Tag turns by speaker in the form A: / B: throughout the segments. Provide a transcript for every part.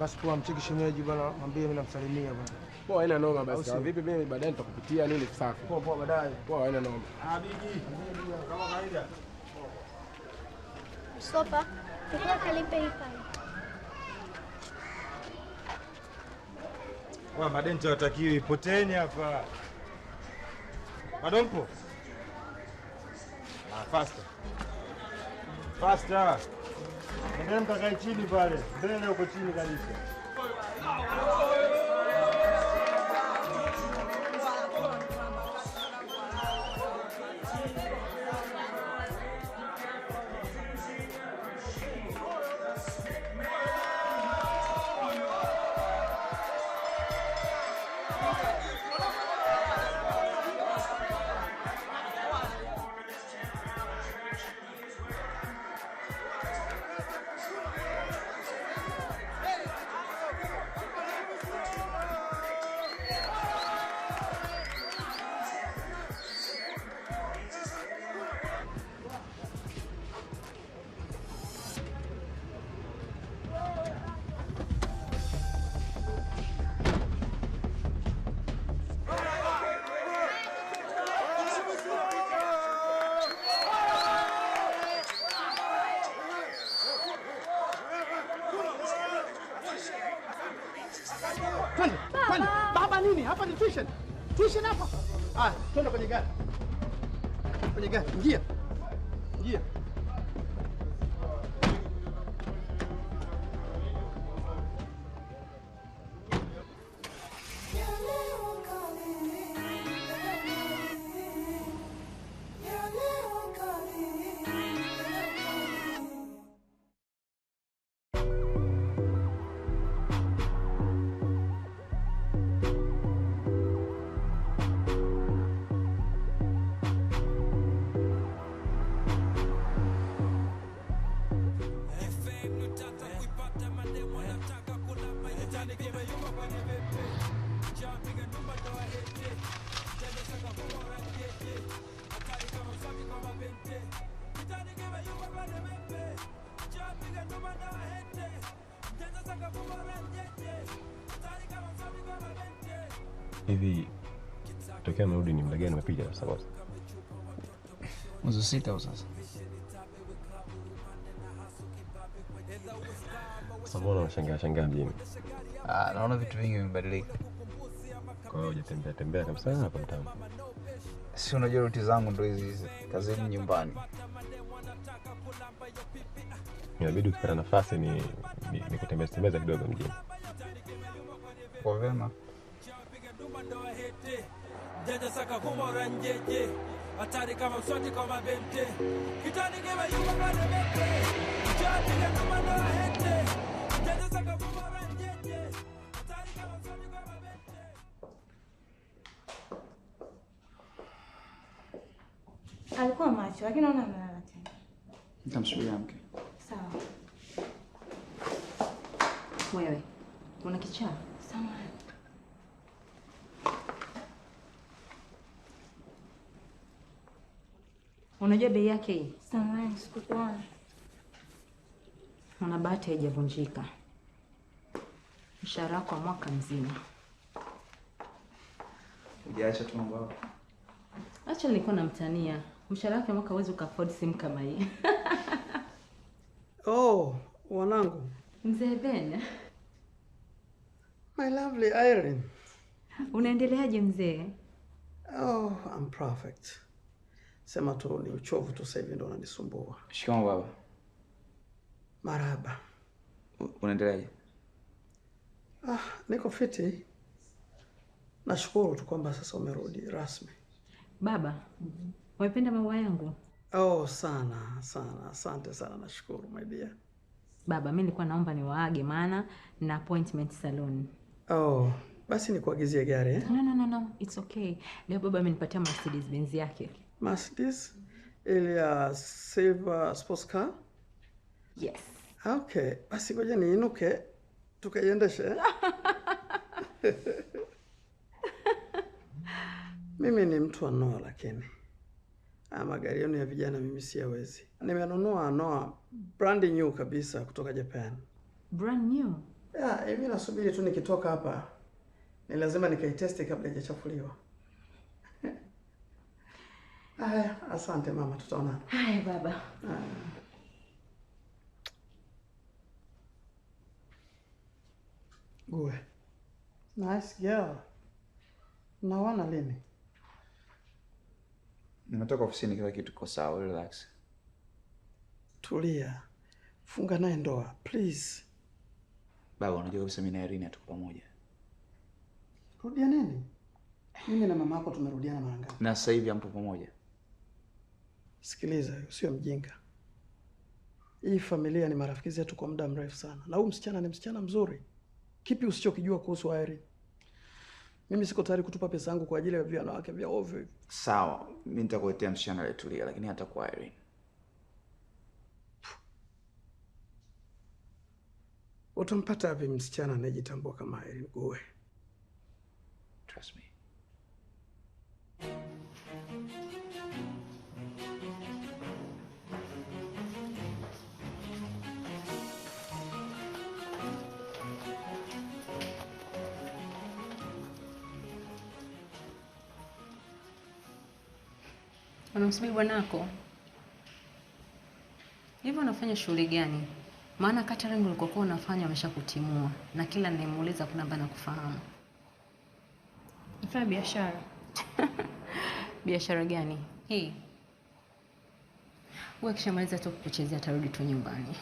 A: Basi poa, mcheki shemeji bwana, mwambie mimi namsalimia bwana.
B: Poa, haina noma basi. Vipi mimi baadaye nitakupitia nini safi.
A: Poa poa baadaye.
B: Poa, haina noma.
A: Ah bigi. Kama kawaida.
C: Sopa, tukua kalipe hii pale.
D: Wa madenti hawatakiwi, poteni hapa. Bado mpo? Ah, faster. Faster. Nenda mkakae chini pale. Mbele huko chini kabisa.
E: Twende, twende. Baba nini? Hapa ni tuition. Tuition hapa. Ah, twende kwenye gari. Kwenye gari. Ingia. Ingia.
B: Hivi tokea narudi ni muda gani umepiga sasa kwanza?
F: Mwezi 6 au sasa.
B: Sasa mbona unashangaa shangaa mjini?
F: Ah, naona vitu vingi vimebadilika.
B: Kwa hiyo hujatembea tembea kabisa hapa mtaani?
F: Si unajua ruti zangu ndo hizi hizi, kazini, nyumbani.
B: Inabidi ukipata nafasi ni kutembea tembea kidogo mjini.
F: Kwa vema.
G: Jaja saka kumora njeje hatari kama mswati kwa mabente kitani kama yuko pale mete jadi kama ndo hete jaja saka kumora njeje hatari kama mswati kwa mabente.
H: Alikuwa macho lakini naona amelala tena.
F: Nitamsubiria mke.
H: Sawa.
I: Wewe una kichaa?
H: Samahani.
I: Unajua bei yake hii?
H: Samahani, sikukuona.
I: Una bahati haijavunjika. Mshahara wako mwaka mzima.
F: Hujaacha tu mambo yako.
I: Acha nilikuwa namtania. Mshahara wake mwaka huwezi ukafford simu kama hii.
E: Oh, wanangu.
I: Mzee Ben.
E: My lovely Irene.
I: Unaendeleaje mzee?
E: Oh, I'm perfect. Sema tu ni uchovu tu sasa hivi ndo unanisumbua.
F: Shikamoo baba.
E: Marhaba.
F: Unaendeleaje?
E: Ah, niko fiti. Nashukuru tu kwamba sasa umerudi rasmi.
I: Baba, umependa maua yangu?
E: Oh, sana, sana. Asante sana, nashukuru my dear.
I: Baba, mimi nilikuwa naomba niwaage maana na appointment salon.
E: Oh, basi nikuagizie gari eh?
I: No, no, no, no. It's okay. Leo baba amenipatia Mercedes Benz yake.
E: Mercedes ile ya silver sports car?
I: Yes.
E: Okay, basi ngoja niinuke tukaiendeshe. Mimi ni mtu wa Noah lakini magari yenu ya vijana mimi siyawezi. Nimenunua Noah brand new kabisa kutoka Japan.
I: Brand new?
E: Ya, hivi nasubiri tu nikitoka hapa. Ni lazima nikaitesti kabla haijachafuliwa. Haya, asante mama, tutaonana.
I: Haya baba.
E: Good. Nice girl. Naona lini?
F: Nimetoka ofisini, kila kitu kiko sawa, relax.
E: Tulia. Funga naye ndoa, please.
F: Baba, unajua kabisa mimi na Irene hatuko pamoja.
E: Rudia nini? Mimi na mama yako tumerudiana mara ngapi?
F: Na sasa hivi hampo pamoja.
E: Sikiliza, sio mjinga. Hii familia ni marafiki zetu kwa muda mrefu sana. Na huyu msichana ni msichana mzuri. Kipi usichokijua kuhusu Irene? Mimi siko tayari kutupa pesa yangu kwa ajili ya wanawake vya ovyo hivi.
F: Sawa, mimi nitakuletea msichana aliyetulia, lakini hatakuwa Irene.
E: Utampata wapi msichana anayejitambua kama Irene Goe?
F: Trust me.
I: Unamsubiri bwanako? Hivyo unafanya shughuli gani? Maana catering ulikokuwa unafanya wameshakutimua na kila ninayemuuliza kuna bana kufahamu.
H: Nafanya biashara.
I: Biashara gani? Hii. Wewe kishamaliza tu kukuchezea atarudi tu nyumbani.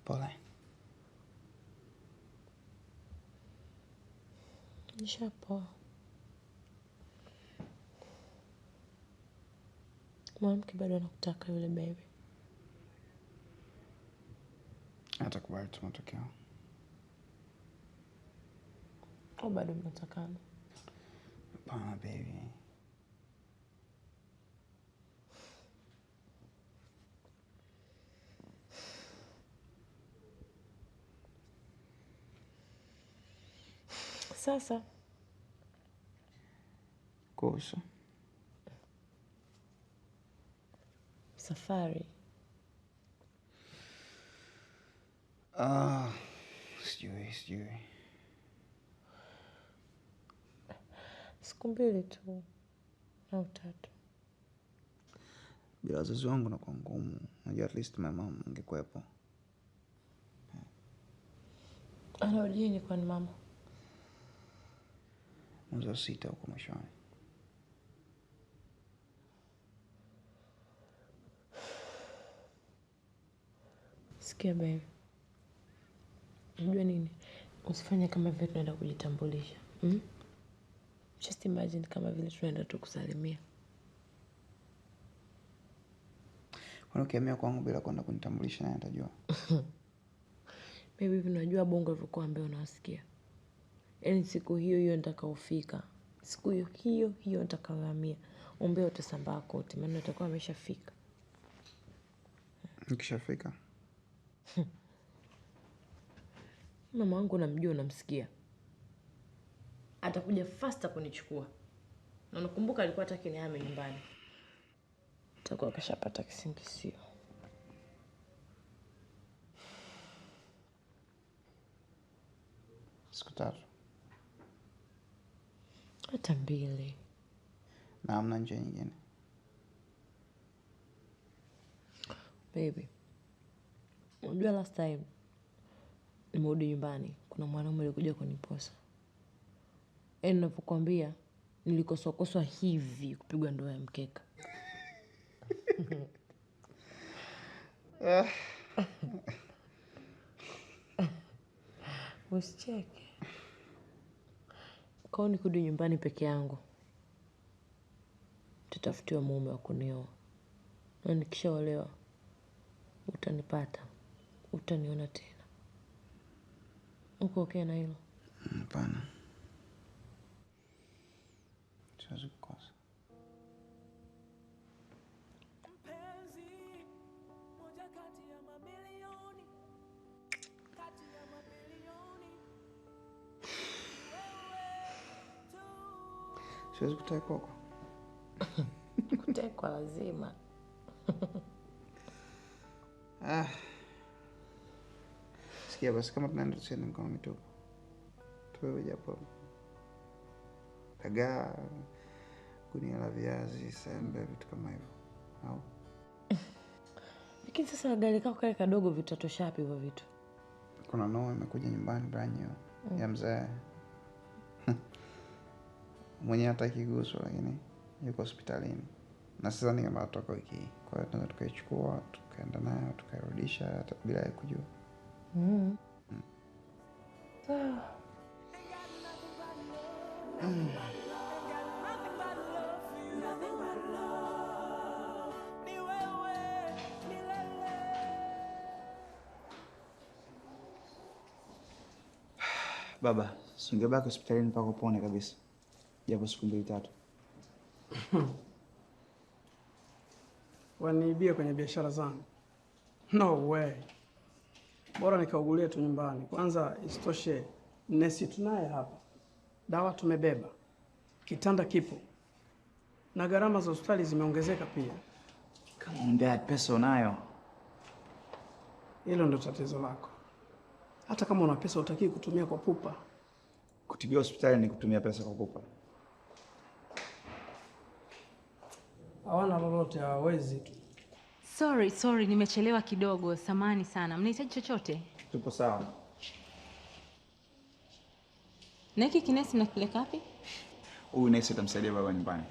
F: Pole.
J: Nishapoa. Mwanamke bado anakutaka yule baby.
F: Atakubali tu matokeo.
J: Au bado mnatakana?
F: Hapana baby.
J: Sasa
F: kuhusu
J: safari,
F: sijui.
J: Siku 2 tu au 3.
F: Bila wazazi wangu na kwa ngumu. Unajua at least my mom angekuwepo.
J: Anarudi lini kwani mama?
F: Mwezi wa 6 huko mwishoni.
J: Sikia baby. Unajua nini? Usifanye kama vile tunaenda kujitambulisha. Just imagine kama vile tunaenda tu kusalimia.
F: Kwani ukihamia kwangu bila kwenda kunitambulisha naye atajua?
J: Maybe hivi unajua bongo ilivyokuwa ambayo unawasikia. Yaani siku hiyo hiyo nitakaofika. Siku hiyo hiyo hiyo nitakaohamia. Umbea utasambaa kote maana utakuwa ameshafika.
F: Nikishafika.
J: Mama wangu namjua, unamsikia. Atakuja faster kunichukua. Na nakumbuka alikuwa hataki nihame nyumbani. Atakuwa kashapata kisingisio.
F: Siku 3.
J: Hata 2.
F: Na hamna njia nyingine.
J: Baby, unajua last time nimerudi nyumbani kuna mwanaume alikuja kuniposa. Yaani ninapokuambia nilikoswa hivi kupigwa ndoa ya mkeka. Usicheke. Kwa hiyo nikirudi nyumbani peke yangu, tutafutiwa mume wa kunioa. Na nikishaolewa utanipata, utaniona tena. Uko okay na hilo?
F: Hapana. Siwezi kukosa. Siwezi kutekwa huko.
J: Kutekwa lazima.
F: Ah. Sikia basi, kama tunaenda tusiende mikono mitupu. Tuwe japo dagaa, gunia la viazi, sembe, vitu kama hivyo. Au?
J: Lakini sasa gari kako kale kadogo vitatosha wapi hivyo vitu?
F: Kuna noa imekuja nyumbani brand new ya mzee. Mwenyewe hataki kuguswa, lakini yuko hospitalini. Na sasa ni kama atoka wiki hii. Kwa hiyo tunaweza tukaichukua, tukaenda nayo, tukairudisha hata bila ya kujua.
J: Sawa.
F: Baba, si ungebaki hospitalini mpaka upone kabisa. Japo siku 2 3.
E: Waniibia kwenye biashara zangu. No way. Bora nikaugulie tu nyumbani. Kwanza isitoshe nesi tunaye hapa. Dawa tumebeba. Kitanda kipo. Na gharama za hospitali zimeongezeka pia.
F: Come on dad, pesa unayo.
E: Hilo ndo tatizo lako. Hata kama una pesa hutaki kutumia kwa pupa.
F: Kutibiwa hospitali ni kutumia pesa kwa pupa.
E: Hawana lolote, hawawezi tu.
I: Sorry, nimechelewa kidogo. Samahani sana. Mnahitaji chochote?
F: Tupo sawa.
I: Na hiki kinesi mnakipeleka wapi?
F: Huyu nesi atamsaidia baba nyumbani.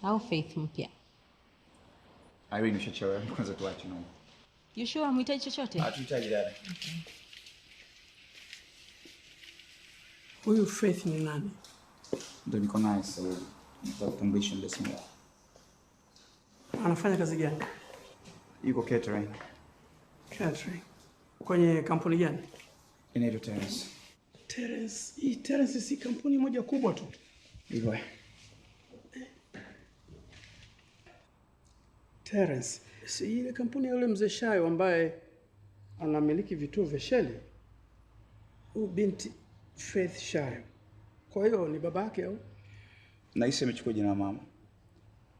I: Au Faith mpya?
F: Irene, ushachelewa. Kwanza tuache naomba.
I: You sure hamhitaji chochote?
F: Hatuhitaji dada.
I: Okay.
E: Huyu Faith ni nani?
F: Ndio niko naye sasa hivi. Nitakutambulisha mbele sana.
E: Anafanya kazi gani?
F: Yuko catering.
E: Catering. Kwenye kampuni gani?
F: Inaitwa Terence.
E: Terence, hii Terence si kampuni moja kubwa tu.
F: Hivyo.
E: Terence, si ile kampuni ya yule mzee Shayo ambaye anamiliki vituo vya Shell? Huyu binti Faith Shayo. Kwa hiyo ni babake au?
F: Na hisi amechukua jina la mama.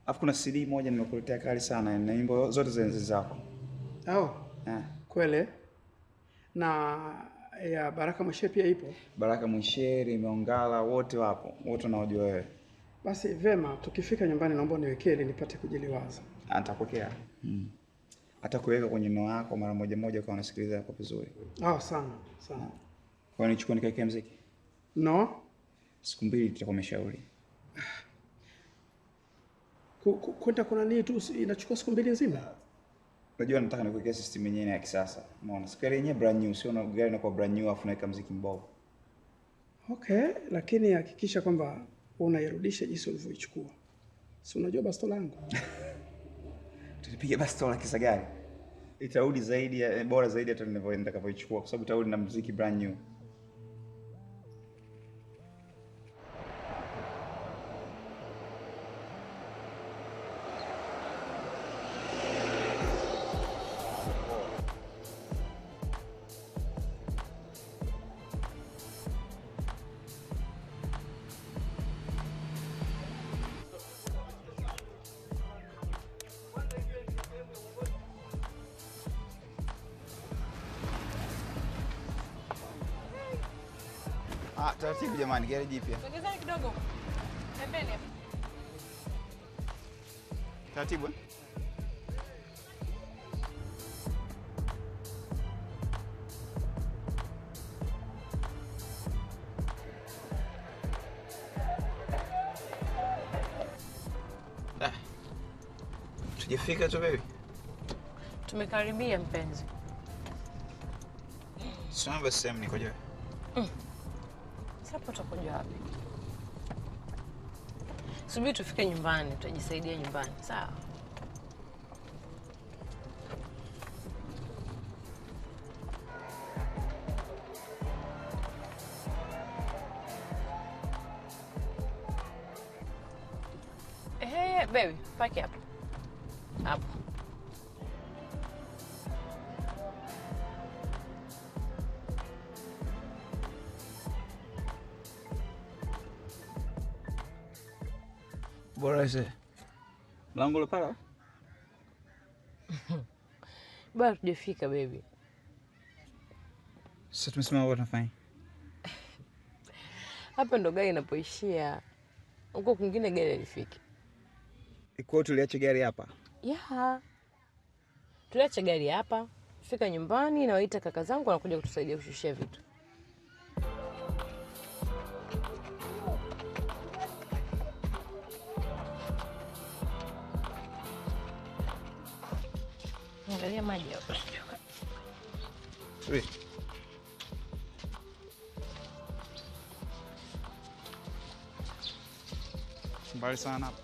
F: Alafu kuna CD moja nimekuletea kali sana na nyimbo zote za enzi zako.
E: Oh. Kweli? Na ya Baraka Mwishe pia ipo.
F: Baraka Mwishe, Rimeongala, wote wapo. Wote unaojua wewe.
E: Basi vema, tukifika nyumbani naomba niwekee ili nipate kujiliwaza.
F: Atakupokea. Atakuweka kwenye noa yako mara moja moja kwa unasikiliza kwa vizuri.
E: Ah, sana, sana.
F: Kwa nini nichukue nikaeke muziki?
E: No.
F: Siku 2 tutakuwa umeshauri.
E: Kwenda kuna nini tu inachukua siku 2 nzima?
F: Unajua nataka nikuwekea system yenyewe ya kisasa. Umeona? Sikari yenyewe brand new, sio na gari inakuwa brand new afu naweka muziki mbovu.
E: Okay, lakini hakikisha kwamba unairudisha jinsi ulivyoichukua. Si unajua bastola yangu?
F: Tulipiga bastola kisa gari. Itarudi zaidi, bora zaidi hata nitakapoichukua kwa sababu itarudi na muziki brand new. Ah, taratibu jamani, gari jipya.
J: Sogezeni kidogo. Pembeni.
F: Taratibu eh? Tujafika tu baby.
J: Tumekaribia mpenzi.
F: Sio basi sehemu nikoje.
J: Sasa hapo utakuja wapi? Subiri tufike nyumbani, tutajisaidia nyumbani. Sawa? Baby, paki hapo. Hapo.
K: Bora ese. Mlango ule pale?
J: Bado tujafika baby.
K: Sasa tumesema what tunafanya?
J: Hapa ndo gari inapoishia. Huko kwingine gari halifiki.
K: Kwa tuliacha gari hapa?
J: Yeah. Tuliacha gari hapa. Fika nyumbani na waita kaka zangu wanakuja kutusaidia kushushia vitu. Angalia maji hapo.
K: Wewe. Mbali sana hapa.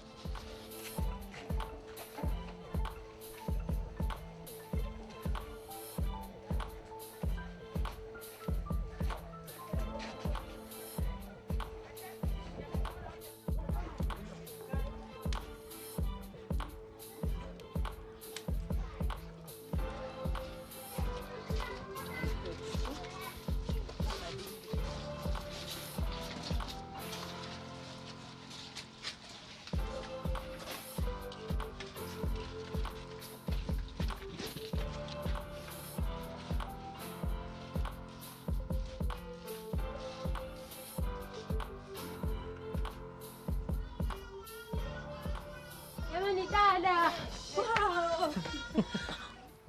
C: Jamani dada.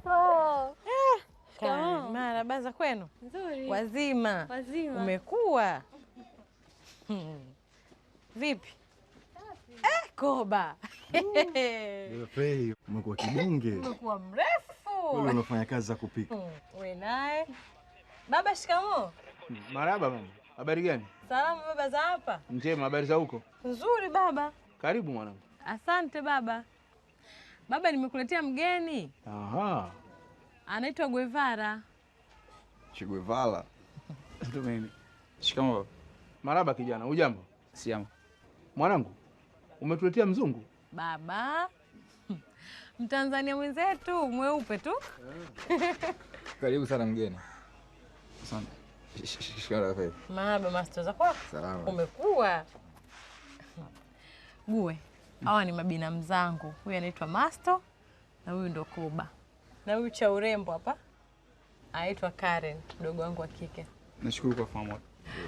C: Wow.
J: Oh. Mara baza kwenu?
C: Nzuri.
J: Wazima.
C: Wazima.
J: Umekuwa. Vipi? Koba.
L: Wewe umekuwa kibonge.
J: Umekuwa mrefu.
L: Wewe unafanya kazi za kupika.
J: Wewe naye. Baba shikamoo.
A: Marhaba mama. Habari gani?
J: Salama baba za hapa.
A: Njema, habari za huko?
J: Nzuri baba.
A: Karibu mwanangu.
J: Asante baba. Baba nimekuletea mgeni.
A: Aha.
J: Anaitwa Guevara.
F: Che Guevara.
K: Ndio mimi. Shikamoo baba.
A: Marhaba kijana, hujambo?
K: Sijambo.
A: Mwanangu, umetuletea mzungu?
J: Baba. Mtanzania mwenzetu, mweupe tu.
F: Karibu sana mgeni. Asante. Shikamoo baba.
J: Marhaba master za kwako.
F: Salama.
J: Umekuwa. Gue. Hawa ni mabinamu zangu. Huyu anaitwa Masto na huyu ndo Koba. Na huyu cha urembo hapa anaitwa Karen, mdogo wangu wa kike.
K: Nashukuru kwa fahamu.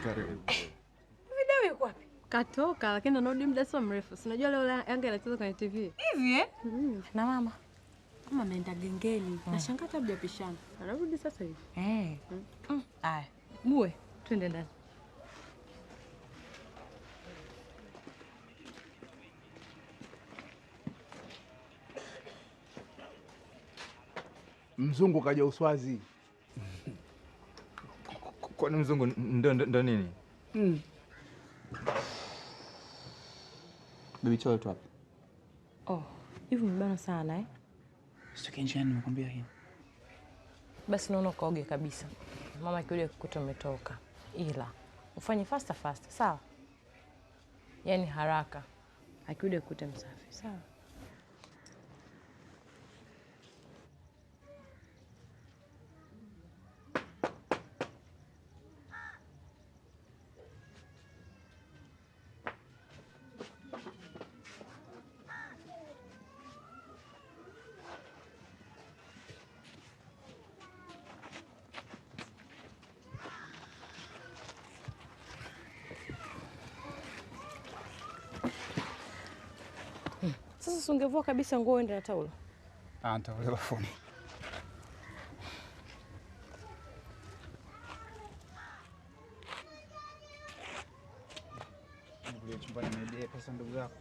K: Karibu.
J: Video yuko wapi?
M: Katoka lakini anarudi muda sio mrefu. Si unajua leo Yanga inacheza kwenye TV.
J: Hivi eh? Na mama?
M: Mama ameenda gengeni. Nashangaa hata hajapishana. Anarudi sasa hivi.
J: Haya. Gue, twende ndani.
A: Mzungu kaja Uswazi.
F: Kwani mzungu ndo nini?
K: Bibi Chole tu wapi?
J: Oh, hivi umebana sana eh?
K: Sitoki njiani nimekwambia hivi.
J: Basi naona ukaoge kabisa. Mama akirudi akikuta umetoka. Ila ufanye faster faster, sawa? Yaani haraka. Akirudi akikuta msafi, sawa? Sasa ungevua kabisa nguo uende na taulo.
K: Ah, nitaulia bafuni. Nikulia chumbani nimeibia pesa ndugu zako.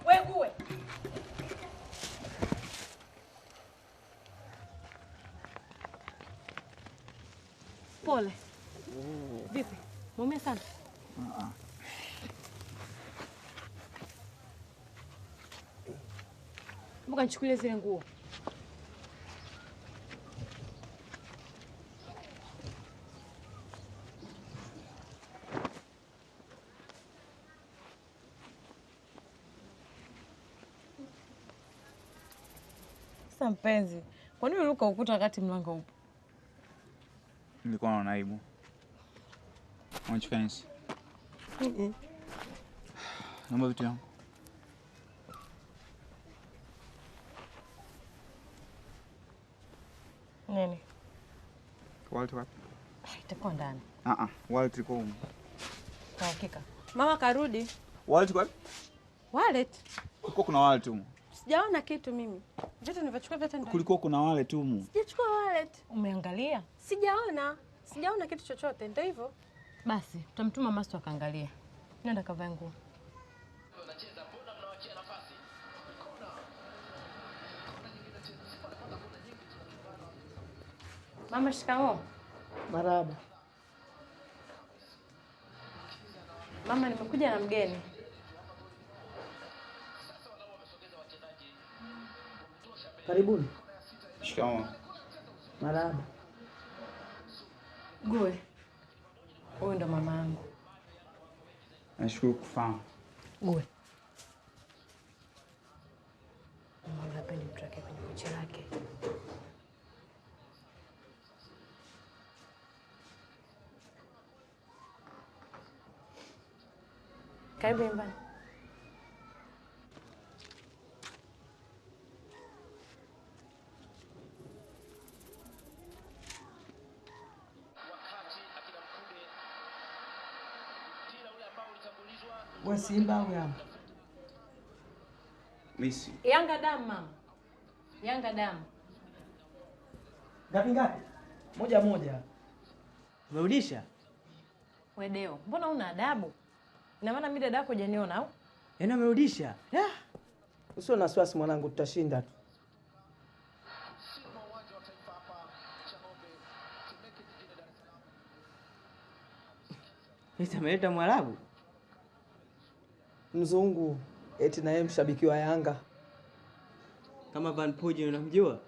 J: Wewe nguwe. Pole. Vipi? Muumia sana? Mboka nichukulie zile nguo. Sasa mpenzi, kwa nini uliruka ukuta wakati mlango upo?
K: Nilikuwa naona aibu. Unachukua nini? Naomba vitu yangu.
J: Nini?
K: Wallet wapi?
J: Itakuwa ndani.
K: Wallet iko huko.
J: Kwa hakika.
M: Mama karudi.
K: Wallet wapi?
M: Wallet.
K: Kulikuwa kuna wallet huko.
M: Sijaona kitu mimi. Vitu nilivyochukua vyote ndani.
K: Kulikuwa kuna wallet huko.
M: Sijachukua wallet.
J: Umeangalia?
M: Sijaona. Sijaona kitu chochote, ndio hivyo.
J: Basi, tutamtuma master akaangalia. Nenda kavae nguo. Mama, shikamoo.
E: Marahaba.
J: Mama, nimekuja na mgeni.
E: Karibuni.
K: Shikamoo.
E: Marahaba.
J: Gue. Huyu ndo mama yangu.
K: Nashukuru kufahamu.
J: Gue. Mama hapendi mtu wake kwenye kochi lake. Karibu nyumbani.
E: Wewe Simba au Yanga?
K: Mimi
J: Yanga damu mama. Yanga damu.
E: Ngapi ngapi? 1-1.
N: Umerudisha?
J: Wedeo, mbona una adabu? Ina maana mimi dada yako hujaniona au?
N: Yaani amerudisha? Usio na wasiwasi mwanangu, tutashinda tu. Eti ameleta Mwarabu?
E: Mzungu, eti na yeye mshabiki wa Yanga.
N: Kama Van Poojen unamjua?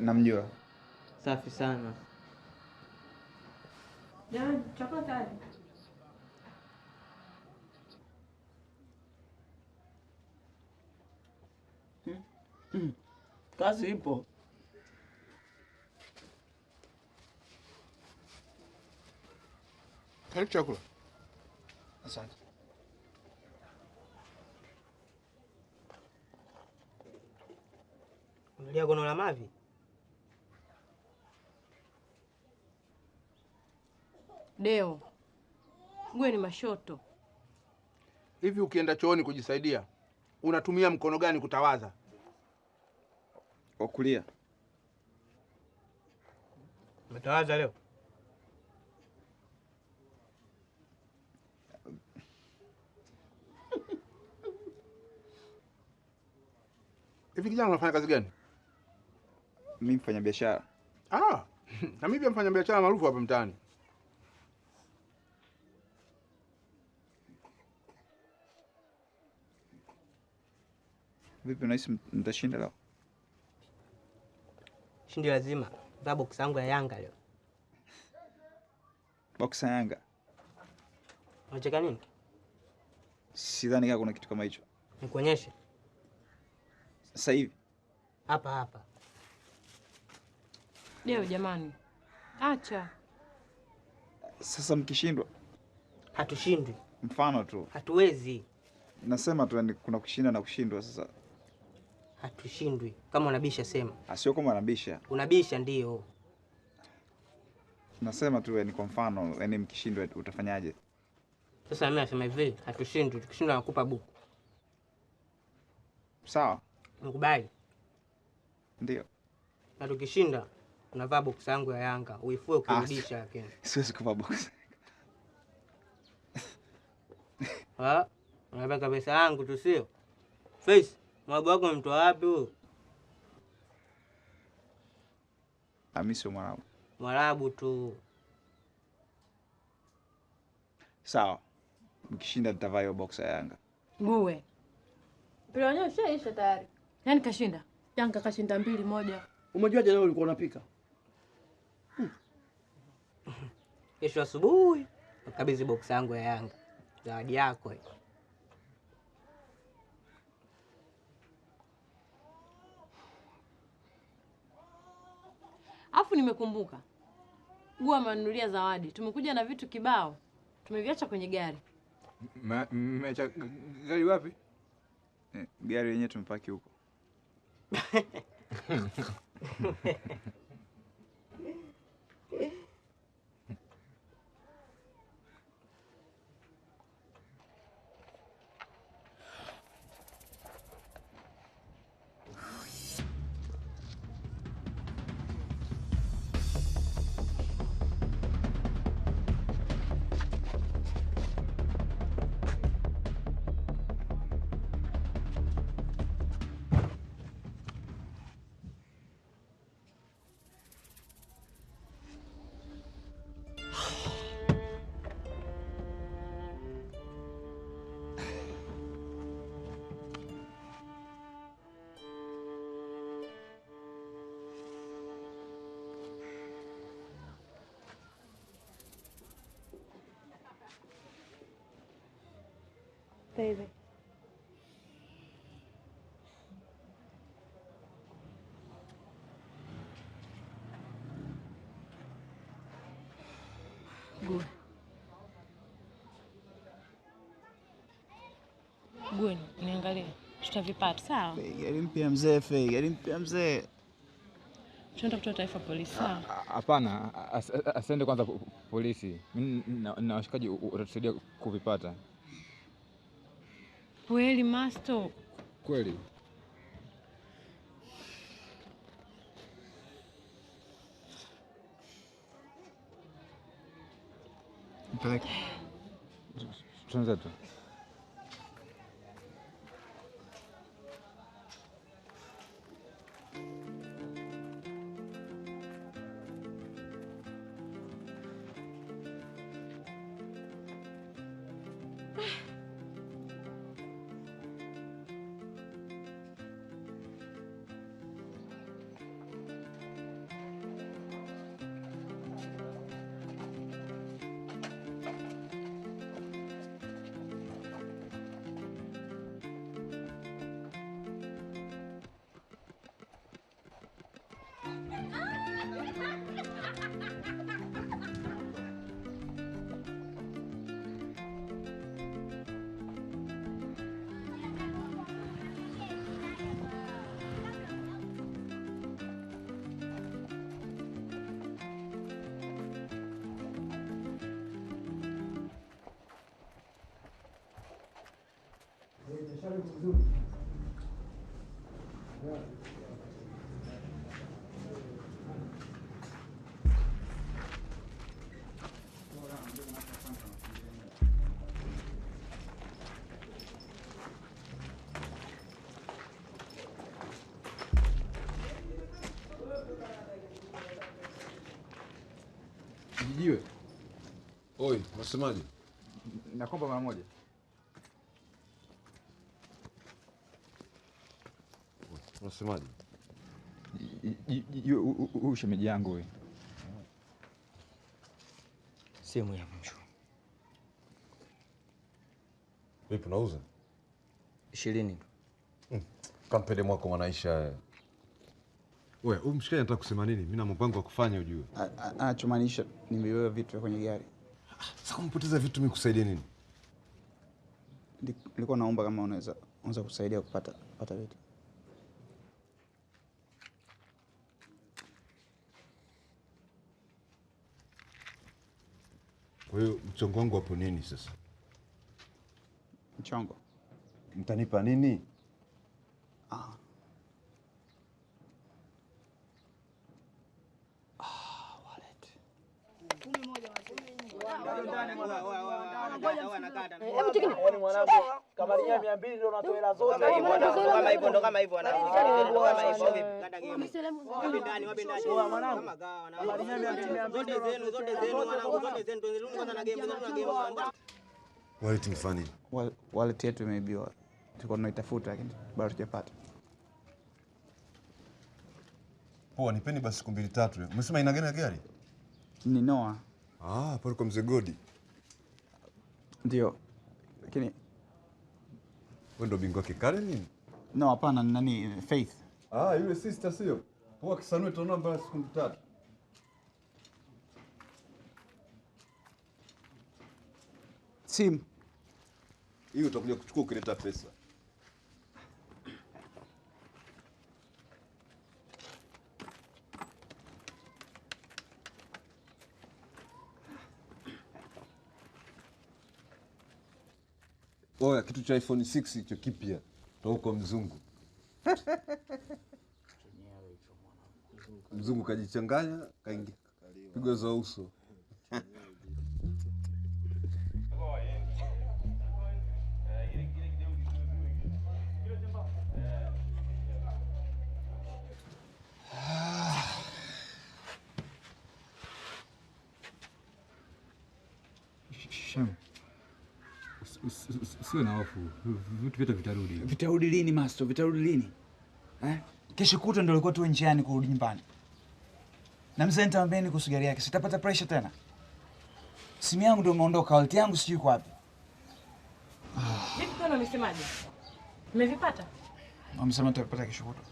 F: Namjua.
N: Safi sana.
M: Jamani, chakula tayari.
E: Kazi ipo.
A: Karibu chakula.
K: Asante.
N: Unalia gono la mavi?
J: Deo. Gue ni mashoto.
A: Hivi ukienda chooni kujisaidia, unatumia mkono gani kutawaza?
K: Wa kulia.
N: Umetawaza leo?
A: Hivi kijana unafanya kazi gani?
K: Mimi mfanya biashara.
A: Na mimi pia mfanya biashara maarufu hapa mtaani.
K: Vipi unahisi mtashinda leo?
N: Shindi lazima. Vaa box yangu ya Yanga leo.
K: Box ya Yanga?
N: Unacheka nini?
K: Sidhani kama kuna kitu kama hicho.
N: Nikuonyeshe.
K: Sasa hivi.
N: Hapa hapa.
J: Deo jamani. Acha.
K: Sasa mkishindwa?
N: Hatushindwi.
K: Mfano tu.
N: Hatuwezi.
K: Nasema tu kuna kushinda na kushindwa sasa.
N: Hatushindwi. Kama unabisha sema.
K: Sio kama unabisha.
N: Unabisha ndio.
K: Nasema tu ni kwa mfano, yani mkishindwa utafanyaje?
N: Sasa mimi nasema hivi, hatushindwi. Tukishindwa nakupa buku.
K: Sawa.
N: Nakubali.
K: Ndio.
N: Na tukishinda unavaa box yangu ya Yanga, uifue ukirudisha lakini.
K: Siwezi kuvaa box.
N: Ah, unataka pesa yangu tu sio? Face, mwabu wako umemtoa wapi huyo?
K: Mimi sio Mwarabu.
N: Mwarabu tu.
K: Sawa. Mkishinda nitavaa hiyo boxer ya Yanga.
M: Nguwe.
C: Mpira wenyewe ushaisha tayari.
M: Nani kashinda? Yanga kashinda 2-1.
E: Umejuaje leo ulikuwa unapika?
N: Kesho asubuhi nakabidhi boxer yangu ya Yanga. Zawadi yako hiyo.
M: Afu nimekumbuka. Guo amenunulia zawadi. Tumekuja na vitu kibao. Tumeviacha kwenye gari.
K: Mmeacha gari wapi? Gari yenyewe tumepaki huko.
H: Baby.
M: Guo. Guo, niangalie. Tutavipata, sawa?
F: Gari mpya mzee, Fei. Gari mpya mzee.
M: Tunaenda kutoa taarifa polisi, sawa?
O: Hapana, asende kwanza polisi. Mimi na washikaji watatusaidia kuvipata.
M: Kweli Masto?
O: Kweli. Mpeleke. Tuanze tu. Jiwe.
P: Oi, unasemaje?
O: Nakomba mara moja.
P: Unasemaje?
O: Huyu shemeji yangu huyu.
N: Simu ya mwisho.
P: Vipi unauza?
N: 20 tu.
P: Kampele mwako mwanaisha. Wewe, huyu mshikaji anataka kusema nini? Mimi na mpango wa kufanya ujue.
F: Anachomaanisha nimebeba vitu kwenye gari.
P: Sasa kumpoteza vitu mimi kusaidia nini?
F: Nilikuwa naomba kama unaweza kusaidia kupata vitu.
P: Kwa hiyo mchongo wangu hapo nini sasa?
F: Mchongo?
P: Mtanipa nini?
F: Wallet.
C: Hebu cheki.
Q: Wewe mwanangu, kama ni 200 ndio unatoa hela zote.
N: Kama hivyo ndo kama hivyo ndo kama hivyo vipi? Wapi ndani, wapi ndani?
Q: Mwanangu.
N: Zote zenu, zote zenu mwanangu, zote zenu. Tuendelee kwanza na game, na game.
P: Wallet imefanya nini?
F: Wallet yetu imeibiwa. Tulikuwa tunaitafuta lakini bado hatujapata.
P: Poa, nipeni basi siku mbili tatu. Umesema aina gani ya gari?
F: Ni Noah.
P: Ah, pale kwa mzee Godi.
F: Ndio. Lakini
P: wewe ndio bingwa kikale nini?
F: No, hapana, nani Faith.
P: Ah, yule sister sio? Poa, kisanue tunaona mbaya siku mbili tatu.
F: Simu.
P: Hiyo utakuja kuchukua ukileta pesa. Oya, kitu cha iPhone 6 hicho kipya toka kwa mzungu. Mzungu kajichanganya, kaingia pigo za uso.
O: Shem, usiwe na hofu, vitu vyote vitarudi.
K: Vitarudi lini Master? Vitarudi lini? Eh? Kesho kutwa ndio alikuwa tu njiani kurudi nyumbani. Na mzee nitamwambia kuhusu gari yake, sitapata pressure tena. Simu yangu ndio imeondoka, wallet yangu sijui iko wapi.
M: Vipi kwani wamesemaje? Mmevipata?
F: Wamesema tutapata kesho kutwa.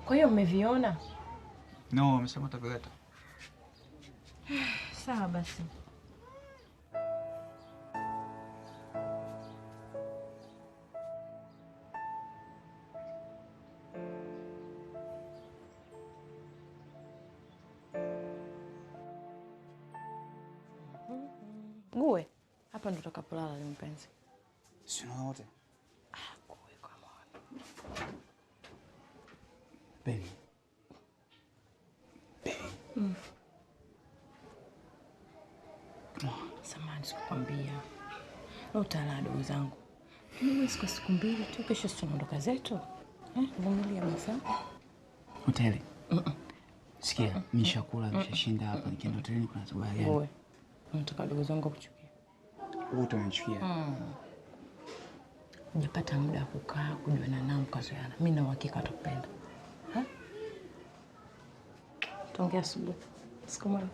M: Kwa hiyo mmeviona?
F: No, wamesema tutavileta.
M: Sawa basi. Gue, hapa ndo utakapolala leo mpenzi.
K: Sina wote.
M: Ah, Gue, come on.
K: Baby. Baby.
M: Come on. Samahani sikukwambia. Leo utalala dogo zangu. Mimi siku siku mbili tu, kesho tunaondoka zetu. Eh, vumilia basi.
K: Hoteli. Sikia, nishakula nishashinda hapa, nikienda hotelini kuna sababu gani?
M: Gue. Unataka dogo zangu kuchukia?
K: Wote wananichukia.
M: Hujapata muda wa kukaa kujuana nao mkazoeana. Mimi na uhakika atakupenda. Ha? Tuongea asubuhi. Siku moja.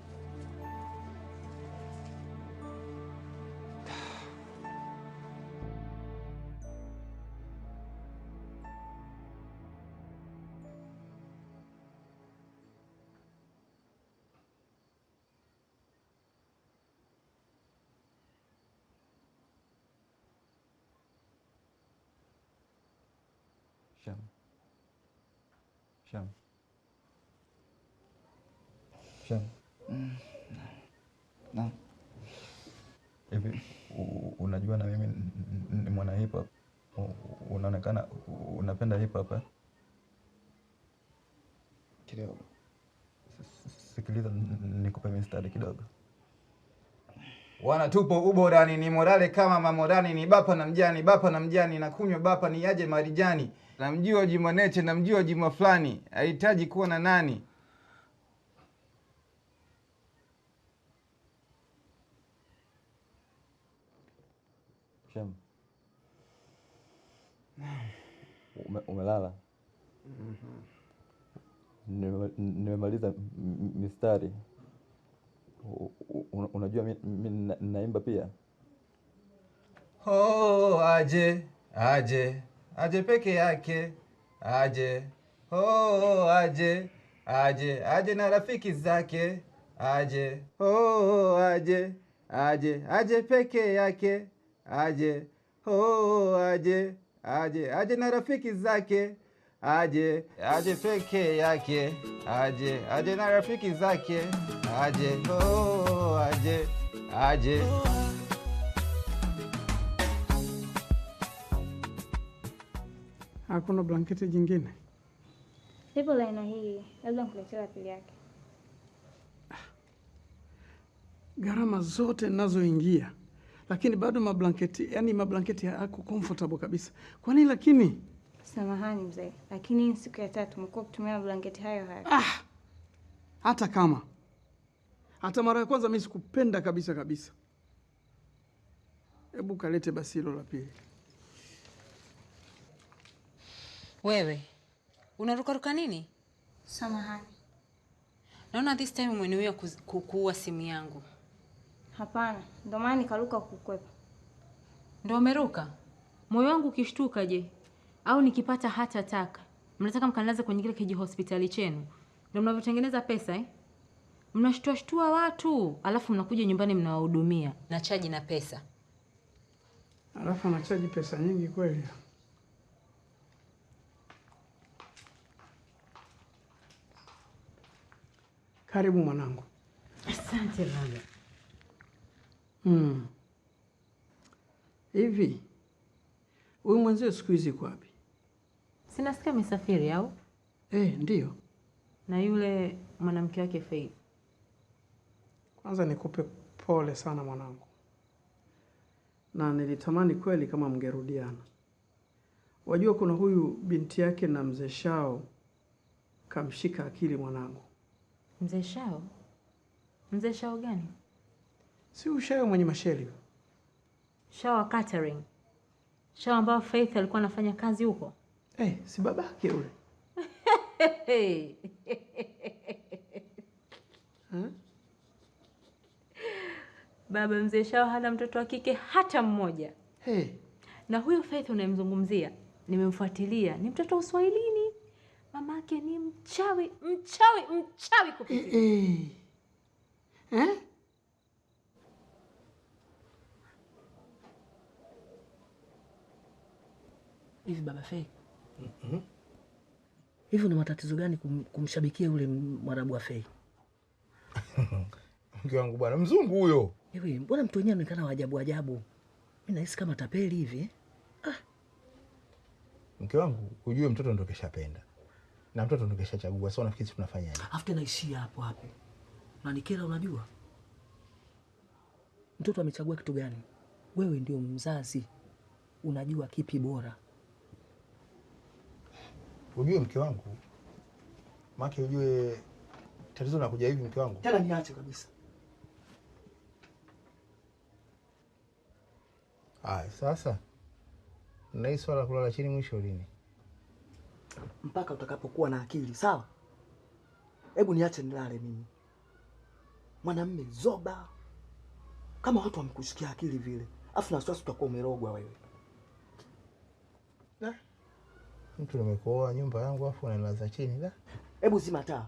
O: Shem. Shem. Shem.
F: No.
O: Hivi unajua na mimi ni mwana hip hop. Unaonekana unapenda hip hop eh?
F: Kidogo.
O: Sikiliza nikupe mistari kidogo.
F: Wana tupo uborani ni morale kama mamorani ni bapa na mjani na kunywa bapa ni aje marijani. Namjua Juma Neche, namjua Juma fulani, hahitaji kuwa na nani.
O: Shem. Umelala? Nimemaliza mistari. Unajua mimi naimba pia.
F: Oh, aje, aje. Aje peke yake, aje, oh, aje, aje, aje na rafiki zake, aje, oh, aje, aje, aje peke yake, aje, oh, aje, aje, aje na rafiki zake, aje, aje peke yake, aje, aje na rafiki zake, aje, oh, aje, aje.
E: Hakuna blanketi jingine?
H: Lipo la aina hii, labda nikuletea la pili yake.
E: Gharama zote ninazoingia Lakini bado mablanketi, yani mablanketi hayako comfortable kabisa. Kwa nini lakini?
H: Samahani mzee, lakini siku ya tatu umekuwa ukitumia mablanketi hayo hayo.
E: Ah! Hata kama hata mara ya kwanza mimi sikupenda kabisa kabisa. Hebu kalete basi hilo la pili.
I: Wewe unarukaruka nini?
H: Samahani.
I: Naona this time umeniwia kuua simu yangu.
H: Hapana, ndio maana nikaruka kukwepa.
I: Ndio umeruka? Moyo wangu ukishtuka je? Au nikipata hata taka? Mnataka mkanilaze kwenye kile kiji hospitali chenu? Ndio mnavyotengeneza pesa eh? Mnashtua-shtua watu, alafu mnakuja nyumbani mnawahudumia na chaji na pesa.
E: Alafu anachaji pesa nyingi kweli. Karibu mwanangu.
I: Asante baba.
E: Hivi huyu mwenzio siku hizi yuko wapi?
I: Sinasikia amesafiri au?
E: Ndio.
I: Na yule mwanamke wake Faith.
E: Kwanza nikupe pole sana mwanangu. Na nilitamani kweli kama mngerudiana. Wajua kuna huyu binti yake na mzee Shao kamshika akili mwanangu.
I: Mzee Shao? Mzee Shao gani?
E: Si Shao mwenye masheli.
I: Shao wa catering. Shao ambao Faith alikuwa anafanya kazi huko.
E: Si babake yule.
I: Baba mzee Shao hana mtoto wa kike hata mmoja.
E: Hey.
I: Na huyo Faith unayemzungumzia, nimemfuatilia, ni mtoto wa Uswahilini. Mamake ni mchawi, mchawi, mchawi kupitiliza.
R: Hivi baba Faith. Hivi una matatizo gani kumshabikia yule Mwarabu wa Faith?
A: Mke wangu bwana, mzungu huyo.
R: Hivi mbona mtu wenyewe anaonekana wa ajabu ajabu? Mimi nahisi kama tapeli hivi.
A: Mke wangu, ujue mtoto ndo keshapenda. Na mtoto ndo keshachagua. Sasa unafikiri tunafanyaje?
R: Afu tena ishia hapo hapo. Na nikera unajua? Mtoto amechagua kitu gani? Wewe ndio mzazi. Unajua kipi bora.
A: Ujue mke wangu, maana ujue tatizo linakuja hivi mke wangu.
R: Tena niache kabisa.
A: Aya, sasa na hii swala kulala chini mwisho lini?
R: Mpaka utakapokuwa na akili, sawa? Hebu niache nilale mimi. Mwanamume zoba. Kama watu wamekushikia akili vile. Afu na wasiwasi utakuwa umerogwa wewe.
A: Da. Mtu nimekuoa nyumba yangu afu unanilaza chini da.
R: Hebu zima taa.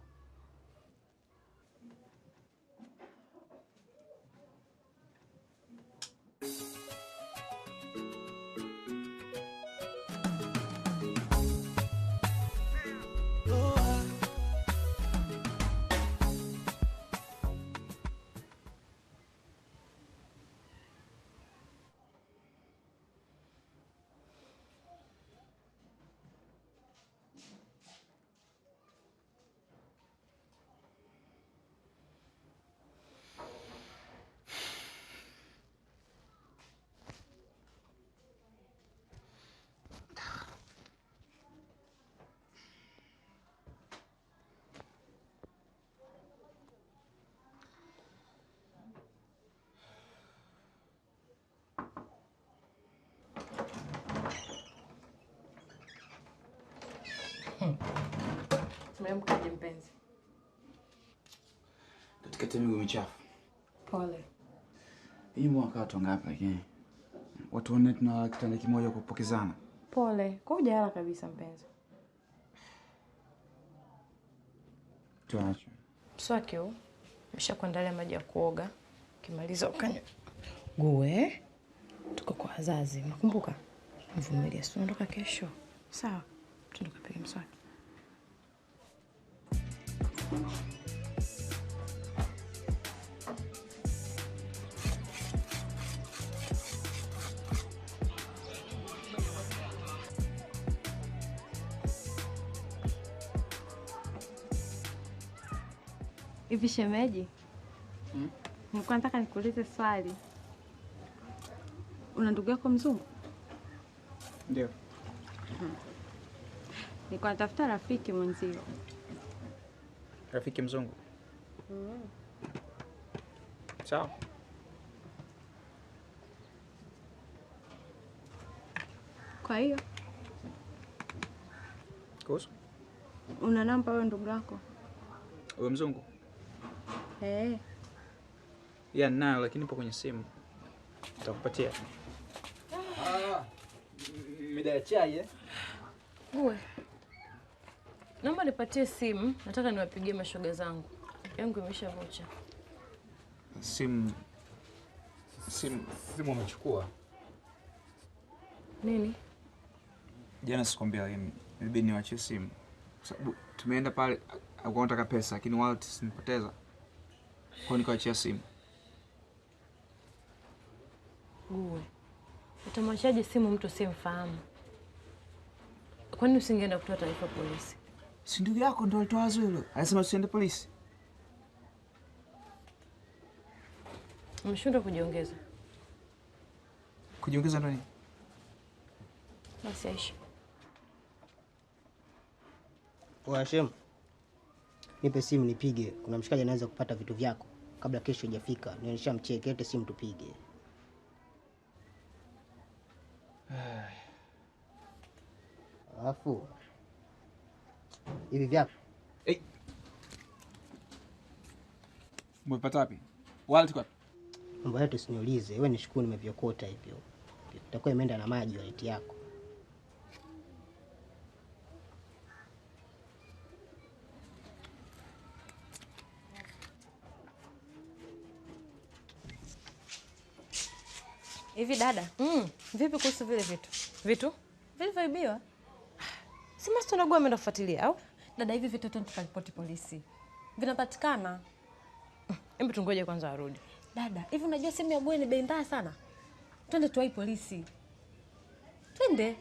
M: Umeamkaje mpenzi?
K: Katikati miguu michafu.
M: Pole.
K: Hii mwaka watu wangapi lakini? Watu wanne tuna kitanda kimoja kupokezana.
M: Pole. Kwa hujalala kabisa mpenzi.
K: Tuache.
M: Mswaki huu. Nimeshakuandalia maji ya kuoga. Ukimaliza ukanywe. Guwe. Tuko kwa wazazi, unakumbuka? Mvumilie, si tunaondoka kesho. Sawa. Tunaondoka piga mswaki.
C: Hivi shemeji, nilikuwa nataka nikuulize swali.
H: Una ndugu yako mzungu?
K: Ndio.
H: Nilikuwa natafuta rafiki mwenzio.
K: Rafiki mzungu? Sawa.
H: Kwa hiyo
K: kuhusu?
H: Una namba wewe ndugu yako?
K: Wewe mzungu?
H: Eh.
K: Ya ninayo lakini ipo kwenye simu. Nitakupatia. Mida ya chai eh?
J: Uwe. Naomba nipatie simu, nataka niwapigie mashoga zangu. Yangu imesha vocha.
K: Simu umechukua?
J: Nini?
K: Jana sikwambia ilibidi niwachie simu. Kwa sababu tumeenda pale alikuwa anataka pesa lakini wallet sinipoteza. Kwa hiyo nikaachia simu.
J: Uwe. Utamwachaje simu mtu simfahamu? Kwani usingeenda kutoa taarifa polisi?
K: Si ndugu yako ndo alitoa wazo hilo. Alisema usiende polisi.
J: Umeshindwa kujiongeza.
K: Kujiongeza ndo nini?
J: Basi Aisha.
N: Oya Shem, nipe simu nipige. Kuna mshikaji anaweza kupata vitu vyako kabla kesho haijafika. Nilishamcheki, lete simu tupige. Alafu hivi vyako.
K: Hey. Umepata wapi? Wallet kwa?
N: Mambo yetu usiniulize. Wewe nishukuru nimeviokota hivyo. Itakuwa imeenda na maji wallet yako.
M: Hivi dada, vipi kuhusu vile vitu?
J: Vitu?
M: Vilivyoibiwa?
J: Si Master Nagua ameenda kufuatilia au?
M: Dada, hivi vitu tukaripoti polisi. Vinapatikana.
J: Hebu tungoje kwanza arudi.
M: Dada, hivi unajua simu ya Gwe ni bei mbaya sana? Twende tuwai polisi. Twende.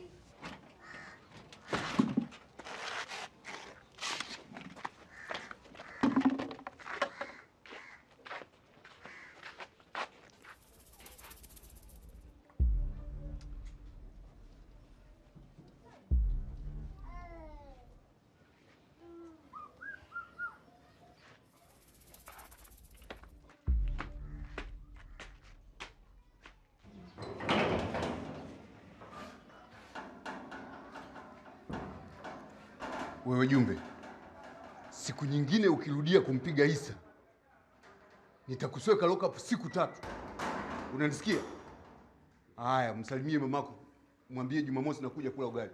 P: Wewe Jumbe, siku nyingine ukirudia kumpiga Isa, nitakusweka lock up siku 3. Unanisikia? Haya, msalimie mamako, mwambie Jumamosi nakuja kula ugali.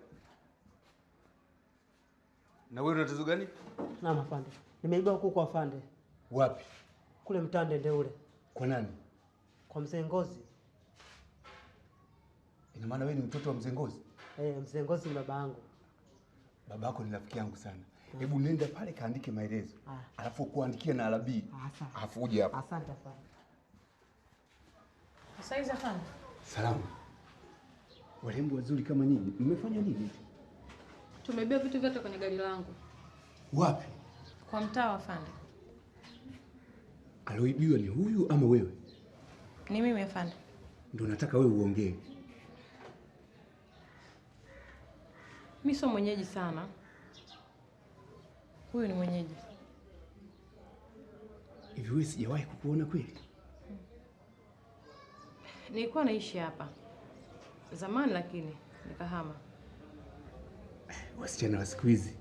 P: Na wewe una tatizo gani?
Q: Naam afande. Nimeiba huku kwa afande.
P: Wapi?
Q: Kule mtande ndio ule.
P: Kwa nani?
Q: Kwa Mzee Ngozi.
P: Ina maana wewe ni mtoto wa Mzee Ngozi?
Q: Eh, Mzee Ngozi ni baba yangu.
P: Babako ni rafiki yangu sana. Hebu nenda pale kaandike maelezo. Alafu kuandikia na arabi. Alafu uje hapa.
Q: Asante afande.
J: Saizi afande.
P: Salamu. Warembo wazuri kama nyinyi, mmefanya nini?
C: Tumeibiwa vitu vyote kwenye gari langu.
P: Wapi?
J: Kwa mtaa wa afande.
P: Aloibiwa ni huyu ama wewe?
J: Ni mimi afande.
P: Ndio nataka wewe uongee.
J: Mimi sio mwenyeji sana. Huyu ni mwenyeji.
P: Hivi wewe sijawahi kukuona kweli?
J: Nilikuwa naishi hapa zamani lakini nikahama.
P: Wasichana wa siku hizi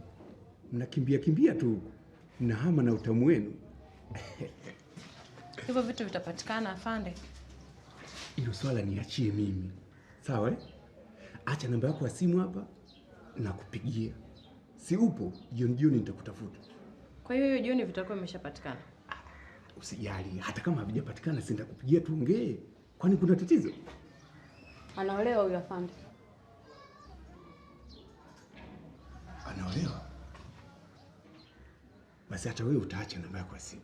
P: mnakimbia kimbia tu huku. Mnahama na utamu wenu.
J: Hivyo vitu vitapatikana afande.
P: Hilo swala niachie mimi. Sawa eh? Acha namba yako ya simu hapa na kupigia. Si upo, jioni jioni nitakutafuta.
J: Kwa hiyo hiyo jioni vitakuwa vimeshapatikana.
P: Usijali, hata kama havijapatikana si nitakupigia tuongee. Kwani kuna tatizo?
C: Anaolewa huyu afande.
P: Anaolewa? Basi hata wewe utaacha namba yako ya simu.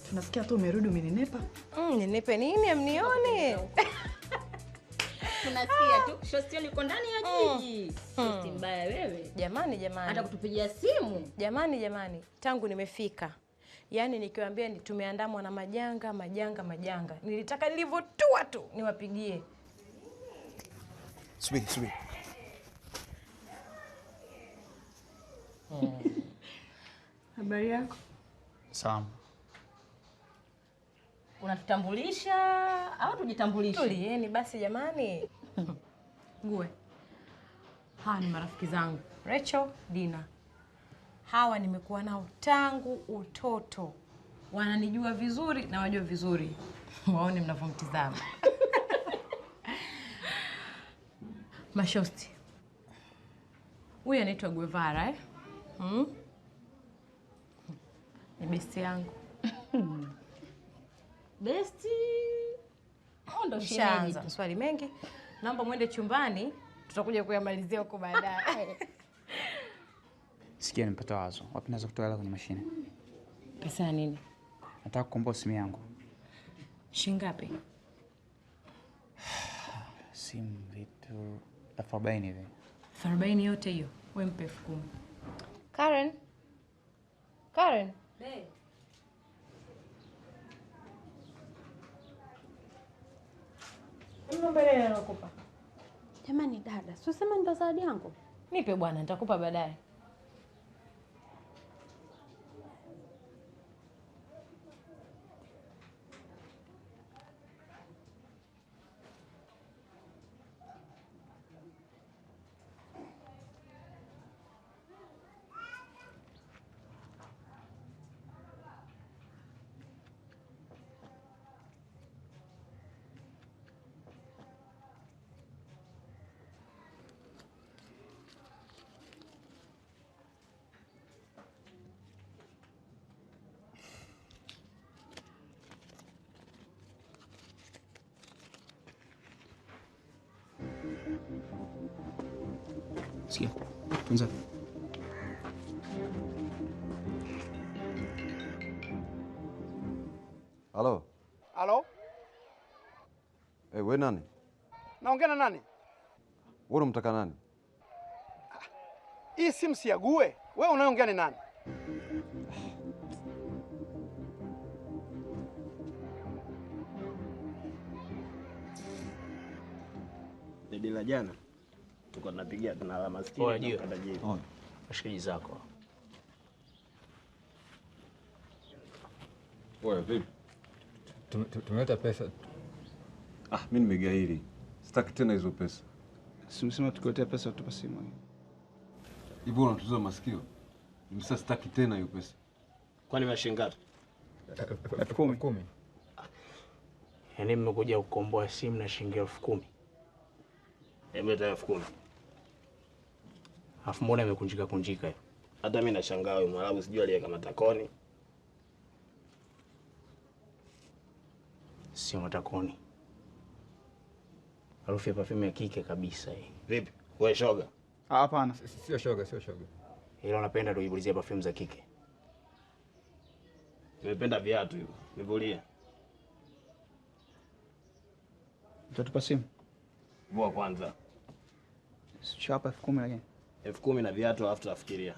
S: Tunasikia tu umerudi umenenepa.
M: Ninepe nini amnione?
I: Tunasikia tu shosti yuko ndani ya jiji. Shosti mbaya wewe.
M: Jamani jamani.
I: Hata kutupigia simu.
M: Jamani jamani, tangu nimefika. Yaani nikiwaambia ni tumeandamwa na majanga, majanga, majanga. Nilitaka nilivyotua tu niwapigie.
K: Subiri, subiri.
C: Habari yako?
K: Salamu.
I: Unatutambulisha au tujitambulishe?
M: Tulieni basi jamani. Gue. Hawa ni marafiki zangu, Rachel, Dina. Hawa nimekuwa nao tangu utoto. Wananijua vizuri na wajua vizuri. Waone mnavyomtizama. Mashosti. Huyu anaitwa Guevara eh? Ni besti yangu.
I: Besti. Ndo
M: shemeji. Maswali mengi. Naomba muende chumbani, tutakuja kuyamalizia huko baadaye.
K: Sikia, nimepata wazo. Wapi naweza kutoa hela kwenye mashine?
M: Pesa ya nini?
K: Nataka kukomboa simu yangu.
M: Shilingi ngapi?
K: Simu vitu 40 hivi.
M: 40 yote hiyo? Wewe mpe 10,000. Karen. Karen.
I: Hey.
M: Mbele nakupa.
C: Jamani dada, si usema ndo zawadi yangu?
M: Nipe bwana, nitakupa baadaye.
K: Sikia, tunza.
S: Halo.
E: Halo?
S: Eh, wewe nani?
E: Naongea na nani?
S: Wewe unamtaka nani?
E: Hii simu si ya Gue. Wewe unaongea ni nani?
T: Dede la jana tuko tunapigia tunalala maskini na tajiri.
U: Washikaji zako.
B: Wewe vipi? Tumeleta pesa. Ah, mimi nimegairi. Sitaki tena hizo pesa.
K: Simsema tukuletea pesa utupa simu.
S: Hivyo unatuza masikio. Nimesema sitaki tena hiyo pesa.
T: Kwani mashingi ngapi?
K: 10,000.
U: Yaani mmekuja kukomboa simu na shilingi 10,000.
T: Hebu leta 10,000.
U: Alafu mbona imekunjika kunjika hiyo?
T: Hata mimi nashangaa huyu Mwarabu sijui aliyeka matakoni.
U: Sio matakoni. Harufu ya perfume ya kike kabisa hii.
T: Vipi? Wewe shoga?
K: Ah, hapana.
B: Sio shoga, sio shoga.
U: Ila unapenda tuibulizie perfume za kike.
T: Nimependa viatu hivyo. Nivulie.
K: Utatupa simu?
T: Vua kwanza.
K: Sio hapa 10,000 lakini.
T: 10,000 na viatu alafu tutafikiria.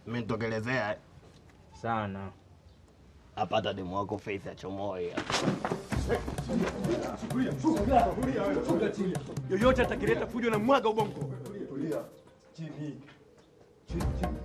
T: Mimi nitokelezea
U: sana.
T: Hapa hata demu wako Faith achomoi.
P: Yoyote atakileta fujo na mwaga ubongo.
A: Tulia. Chini. Chini, chini.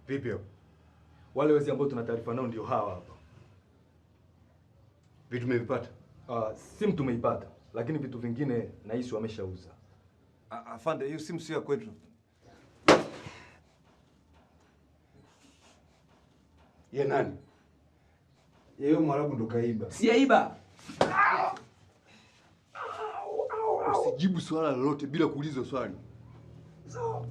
L: Vipi hapo?
O: Wale wezi ambao tuna taarifa nao ndio hawa hapa.
P: Vitu tumevipata?
O: Simu tumeipata, lakini vitu vingine nahisi wameshauza.
B: Afande, hiyo simu sio ya kwetu.
P: Ya nani?
B: Yeye Mwarabu ndo kaiba.
K: Sijaiba.
P: Usijibu swala lolote bila kuulizwa swali.
K: Sawa.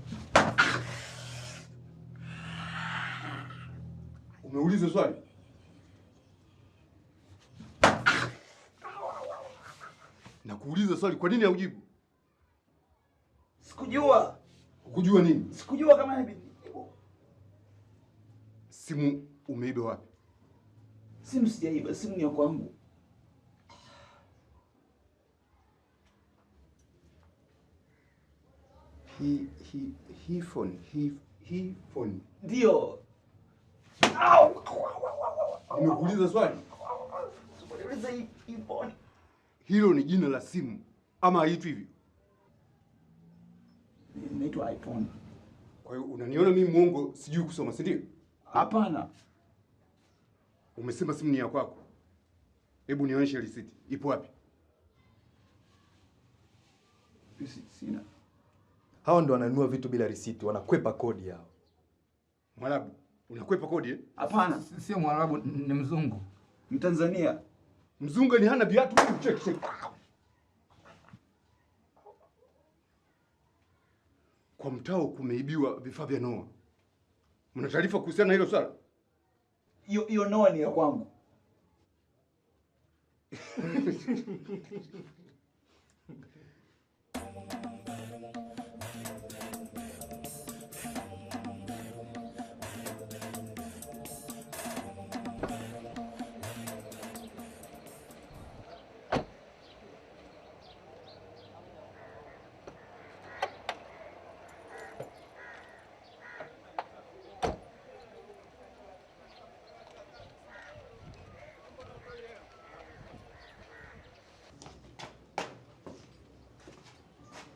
P: Umeulizwa swali? Na kuuliza swali kwa nini haujibu?
K: Sikujua.
P: Hukujua nini?
K: Sikujua kama ni
P: simu umeiba wapi?
K: Simu sijaiba, simu ni ya kwangu.
P: Hii phone, hii phone.
K: Ndio.
P: Nimekuuliza swali.
K: Sikuniuliza hii phone.
P: Hilo ni jina la simu ama haitwi hivyo?
K: Inaitwa iPhone.
P: Kwa hiyo unaniona mimi muongo sijui kusoma, si ndio?
K: Hapana.
P: Umesema simu ni ya kwako. Hebu nionyeshe receipt. Ipo wapi?
K: Sina.
O: Hawa ndo wananunua vitu bila receipt, wanakwepa kodi hao.
P: Mwarabu, unakwepa kodi eh?
K: Hapana,
F: sio Mwarabu, ni mzungu.
K: Mtanzania.
P: Mzungu ni hana viatu, check check. Kwa mtao kumeibiwa vifaa vya Noah. Mna taarifa kuhusiana na hilo swala?
K: Hiyo Noah ni ya kwangu.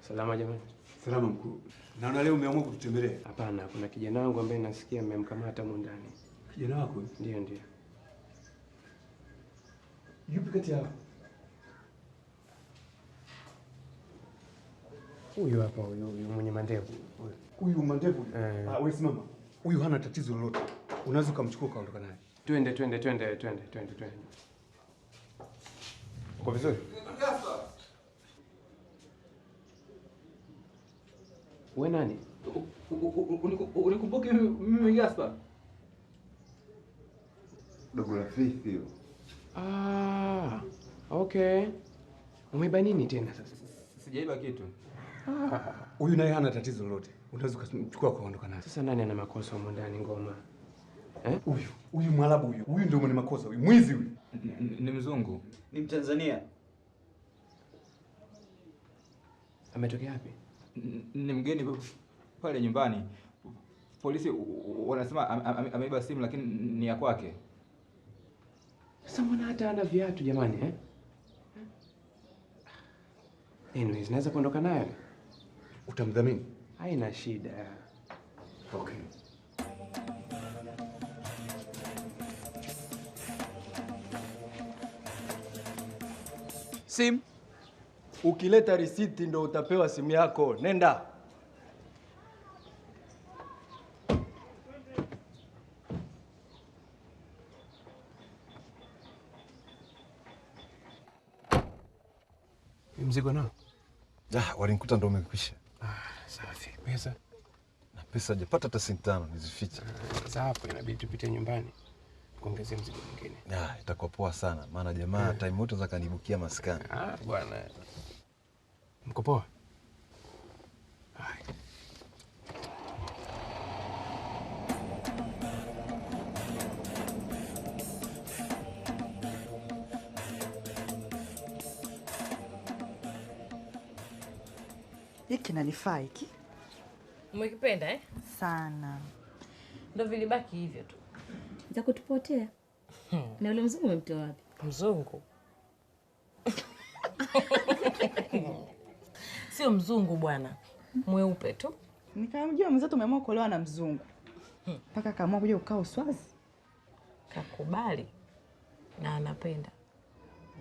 U: Salama jamani.
P: Salama mkuu. Naona leo umeamua kututembelea.
U: Hapana, kuna kijana wangu ambaye nasikia mmemkamata huko ndani.
P: Kijana wako?
U: Ndio, ndio.
P: Yupi kati yao?
U: Huyu hapa, huyu mwenye mandevu.
P: Huyu mandevu? Ah, wewe simama. Huyu hana tatizo lolote. Unaweza kumchukua ukaondoka naye.
U: Twende, twende, twende, twende, twende, twende.
P: Uko vizuri?
U: Wewe nani?
F: Unikumbuke mimi Gaspar?
B: Dogo la Faith hiyo.
U: Ah, okay. Umeiba nini tena sasa?
F: Sijaiba kitu.
P: Huyu naye hana tatizo lolote. Unaweza kumchukua ukaondoka naye.
U: Sasa nani ana makosa huko ndani ngoma? Eh?
P: Huyu Mwarabu huyu. Huyu ndio mwenye makosa huyu. Mwizi huyu.
F: Ni mzungu.
K: Ni Mtanzania.
U: Ametokea wapi?
F: Ni mgeni pale nyumbani. Polisi wanasema ameiba simu lakini ni ya kwake.
U: Sasa mbona hata ana viatu jamani eh? Anyways, naweza kuondoka nayo?
P: Utamdhamini?
U: Haina shida.
P: Okay.
K: Simu.
O: Ukileta risiti ndo utapewa simu yako. Nenda.
U: Mzigo nao?
B: Ah, walinikuta ndo umekwisha.
U: Ah, safi. Pesa?
B: Na pesa hajapata hata senti 5 nizifiche.
U: Sasa hapo inabidi tupite nyumbani kuongezea mzigo mwingine.
B: Ah, itakuwa poa sana maana jamaa time yote za kanibukia maskani.
U: Ah, bwana. Mko poa? Hai.
D: Hiki kinanifaa hiki.
J: Umekipenda eh?
D: Sana.
J: Ndio vilibaki hivyo tu.
I: Za kutupotea. Na ule mzungu umemtoa wapi?
J: Mzungu? Sio mzungu bwana. Mweupe tu.
D: Nikamjua mzee tumeamua kuolewa na mzungu. Mpaka kaamua kuja kukaa Uswazi.
J: Kakubali na anapenda.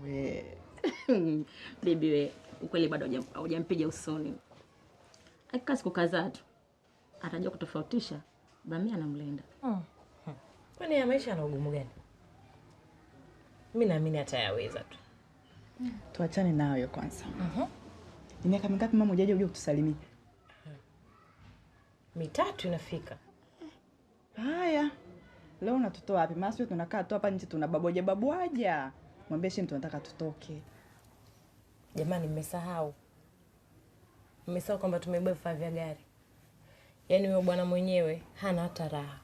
I: We. Bibi we, ukweli bado hujampiga usoni. Akikaa siku kadhaa tu atajua kutofautisha bamia na mlenda.
J: Kwani ya maisha yana ugumu gani? Mimi naamini atayaweza tu.
D: Tuachane nayo kwanza. Ni miaka mingapi mama hujaja uje kutusalimia?
J: 3 inafika.
D: Haya. Leo unatutoa wapi? Maana sio tunakaa tu hapa nje tunababoja babwaja. Mwambie shemu tunataka tutoke.
J: Jamani mmesahau. Mmesahau kwamba tumeiba vifaa vya gari. Yaani huyo bwana mwenyewe hana hata raha.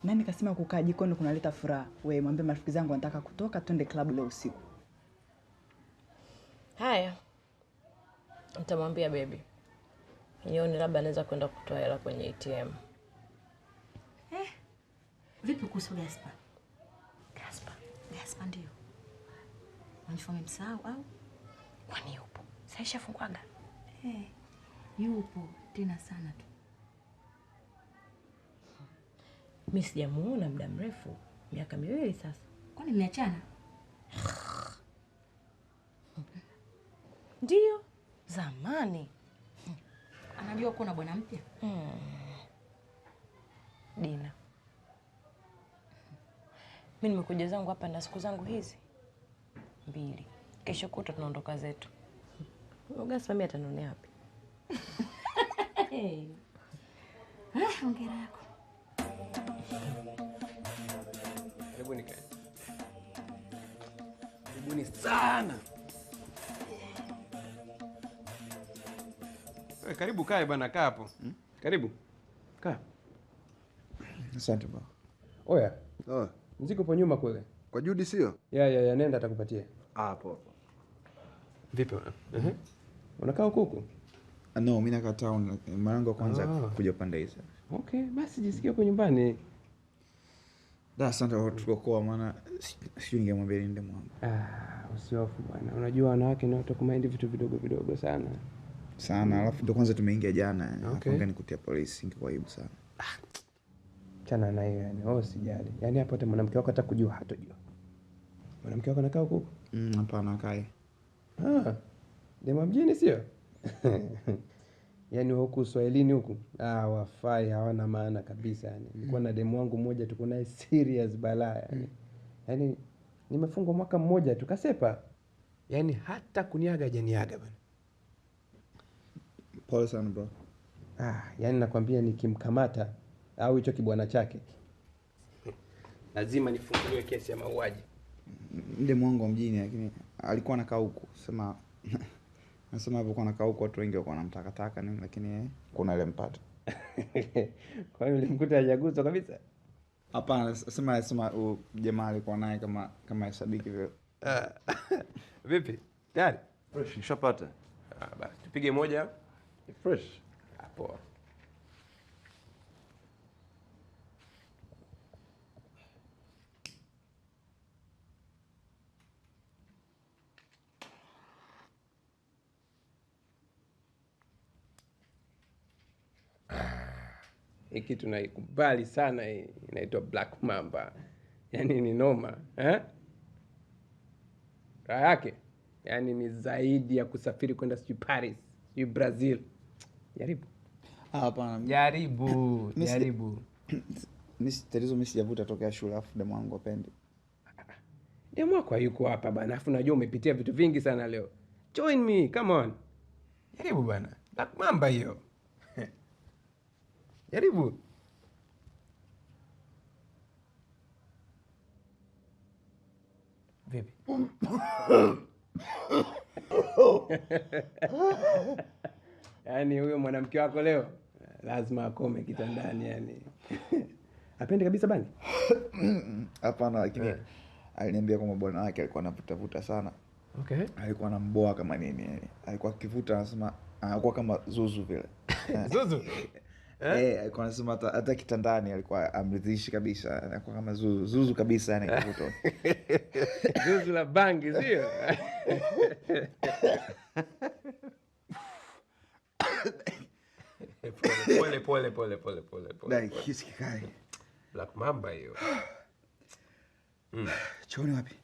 D: Nani kasema kukaa jikoni kunaleta furaha? Wewe mwambie marafiki zangu wanataka kutoka twende club leo usiku.
J: Haya. Nitamwambia baby. Nione labda anaweza kwenda kutoa hela kwenye ATM.
I: Vipi kuhusu Gaspar? Gaspar? Gaspar ndio. Unajifanya msahau au? Kwani yupo? Sasa ishafungwaga. Yupo tena sana tu.
J: Mimi sijamuona muda mrefu, miaka 2 sasa.
I: Kwani mmeachana?
J: Ndio, zamani.
I: Anajua kuna bwana mpya?
J: Dina. Mimi nimekuja zangu hapa na siku zangu hizi 2. Kesho kutwa tunaondoka zetu. Gaspar mimi atanionea wapi?
I: Hongera yako.
P: Karibuni kae. Karibuni sana. Karibu kae bana, kaa hapo. Karibu. Kaa.
O: Asante baba.
P: Oya. Oh. Mzigo upo nyuma kule.
L: Kwa Judy sio?
P: Ya, nenda atakupatia.
L: Hapo hapo.
P: Vipi bwana? Unakaa huko huko?
O: No, mimi nakaa town. Mara yangu ya kwanza kuja pande hizi.
P: Okay, basi jisikie huko nyumbani.
O: Da, asante kwa kutuokoa maana sijui ningemwambia nini demu wangu.
P: Usihofu bwana. Unajua wanawake ni watu kumaindi vitu vidogo vidogo sana.
O: Sana, alafu ndo kwanza tumeingia jana.
P: Okay.
O: Hapo nikutia polisi, ingekuwa aibu sana.
P: Chana na hiyo yani, wewe usijali. Yaani hapo hata mwanamke wako hata kujua hatojua. Mwanamke wako anakaa huko?
O: Hapana kai.
P: Demu mjini sio? Yaani huku Swahilini huku, wafai hawana maana kabisa yani. Nilikuwa na demu wangu mmoja tuko naye serious balaa yani. Yaani nimefungwa mwaka mmoja tukasepa. Yaani hata kuniaga hajaniaga bana.
O: Pole sana bro.
P: Yaani nakwambia nikimkamata au hicho kibwana chake lazima nifunguliwe kesi ya mauaji.
O: Demu wangu wa mjini lakini alikuwa anakaa huku. Sema nasema hapo anakaa huku watu wengi walikuwa wanamtakataka nini lakini kuna ile mpata.
P: Kwa hiyo ulimkuta hajaguswa kabisa?
O: Hapana, sema jamaa alikuwa naye kama hesabiki vile.
P: Vipi? Tayari?
S: Fresh, nishapata.
P: Basi tupige moja.
S: Fresh.
P: Poa. Hii kitu naikubali sana hii, inaitwa Black Mamba. Yaani ni noma, eh? Raha yake yaani ni zaidi ya kusafiri kwenda sijui Paris, sijui Brazil. Jaribu.
O: Hapana.
P: Jaribu, jaribu.
O: Mimi tatizo mimi sijavuta tokea shule afu demu wangu apendi.
P: Demu wako hayuko hapa bana. Afu najua umepitia vitu vingi sana leo. Join me, come on. Jaribu bana. Black Mamba hiyo. Jaribu. Vipi? Yaani huyo mwanamke wako leo lazima akome kitandani yani. Apende kabisa bani?
O: Hapana, lakini aliniambia kwamba bwana wake alikuwa anavuta sana.
P: Okay.
O: Alikuwa anamboa kama nini yani. Alikuwa akivuta anasema anakuwa kama Zuzu vile.
P: Zuzu?
O: Alikuwa anasema hata kitandani alikuwa amridhishi kabisa, alikuwa kama Zuzu, Zuzu kabisa yani akivuta.
P: Zuzu la bangi sio? Pole pole pole pole pole pole.
O: Dai, kisu kikali.
P: Black Mamba hiyo.
O: Chooni wapi?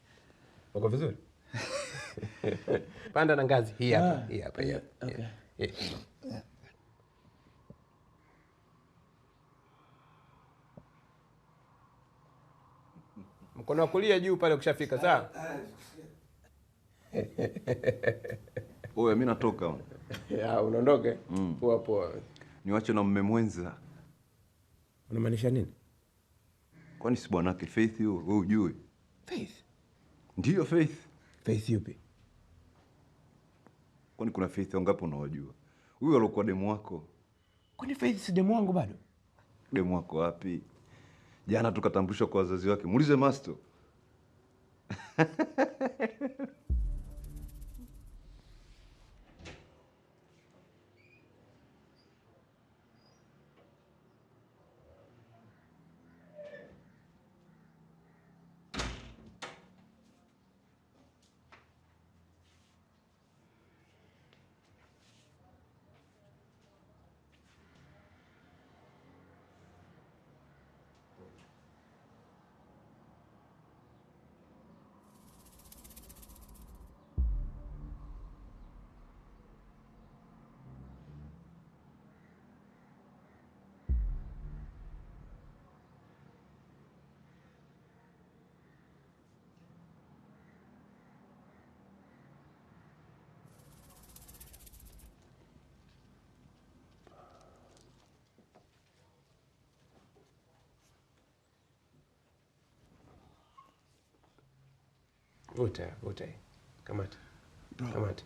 P: Uko vizuri? Panda na ngazi hii hapa, hii hapa, hii hapa. Okay. Yeah. Mkono wa kulia juu pale ukishafika, sawa?
S: Oya, mimi natoka.
P: Ya, unaondoka? Poa poa.
S: Niwache na mume mwenza.
P: Unamaanisha nini?
S: Kwani si bwanake Faith huyo, wewe hujui?
P: Faith?
S: Ndiyo Faith.
P: Faith yupi?
S: Kwani kuna Faith wangapi unawajua? Huyu alikuwa demu wako.
P: Kwani Faith si demu wangu bado?
S: Demu wako wapi? Jana tukatambulishwa kwa wazazi wake. Muulize Masto.
P: Vuta, vuta. Kamata. Kamata.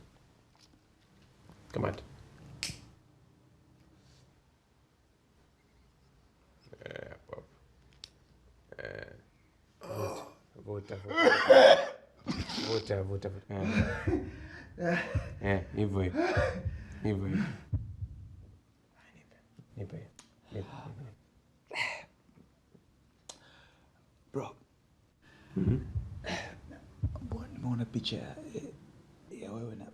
P: Kamata. Hapo. Vuta, vuta. Vuta, vuta, vuta. Hivyo hivyo. Hivyo hivyo. Nipe. Nipe.
K: Bro. Nimeona picha ya wewe na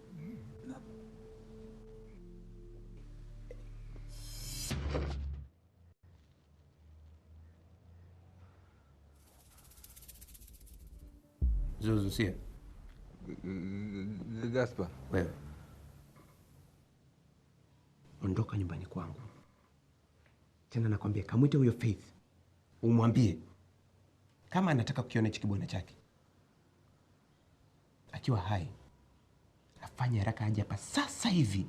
P: Zuzu, sio?
F: Gaspar.
P: Wewe. Ondoka nyumbani kwangu. Tena nakwambia kamwite huyo Faith. Umwambie kama anataka kukiona hichi kibwana chake akiwa hai, afanye haraka aje hapa sasa hivi,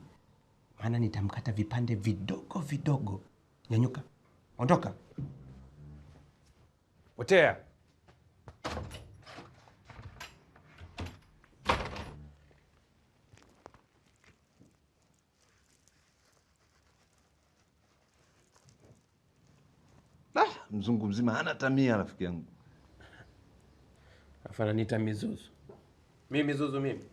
P: maana nitamkata vipande vidogo vidogo. Nyanyuka, ondoka, potea.
S: Mzungu mzima hana tamia, rafiki yangu.
P: Afananita mizuzu. Mimi mizuzu mimi.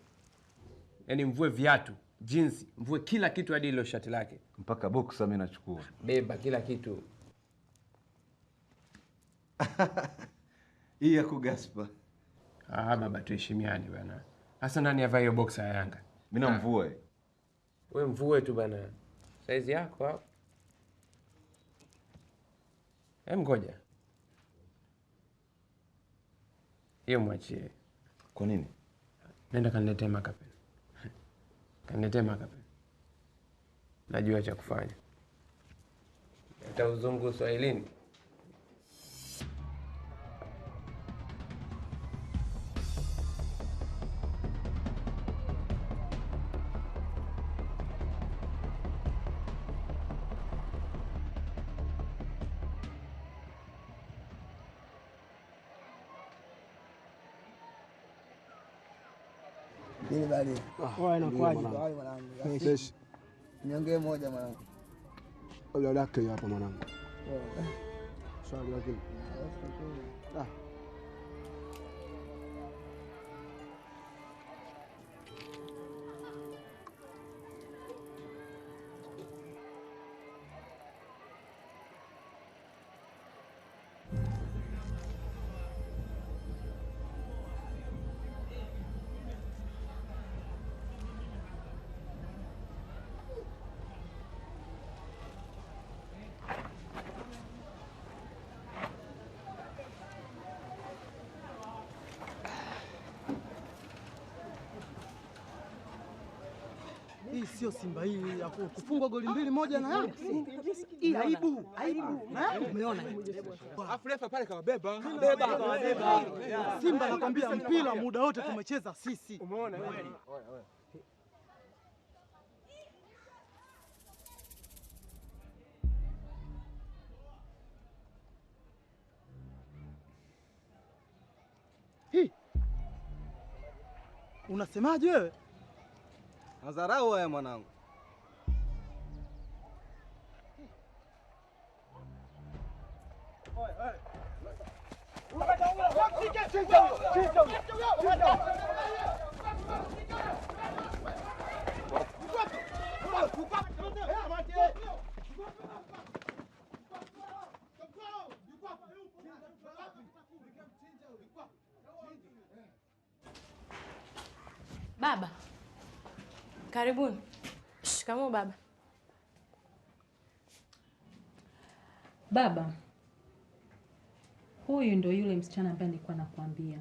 P: Yaani mvue viatu, jinsi, mvue kila kitu hadi ile shati lake.
S: Mpaka boxer mimi nachukua.
P: Beba kila kitu.
S: Hii yako Gaspar.
P: Ah, baba tuheshimiane bana. Hasa nani avaa hiyo boxer ya Yanga?
S: Mimi namvue.
P: Wewe mvue tu bana. Size yako hapo. Ngoja. Hiyo mwachie.
S: Kwa nini?
P: Nenda kaniletee makapen. Kaniletee makapen. Najua cha kufanya. Hata uzungu Swahilini.
G: Nini bali?
Q: Wewe inakuaje?
G: Mwanangu. Fresh. Niongee moja mwanangu.
V: Dada yake hapa mwanangu. Swali lakini. Ah.
E: Sio Simba hii ya kufungwa goli 2-1 na Yanga. Hii aibu, aibu. Na Yanga umeona.
F: Afu refa pale kawabeba.
E: Beba. Simba nakwambia mpira muda wote tumecheza sisi.
F: Umeona?
E: Hii. Unasemaje wewe?
G: Madharau haya mwanangu.
M: Baba. Karibuni. Shikamoo baba.
I: Baba, huyu ndio yule msichana ambaye nilikuwa nakuambia.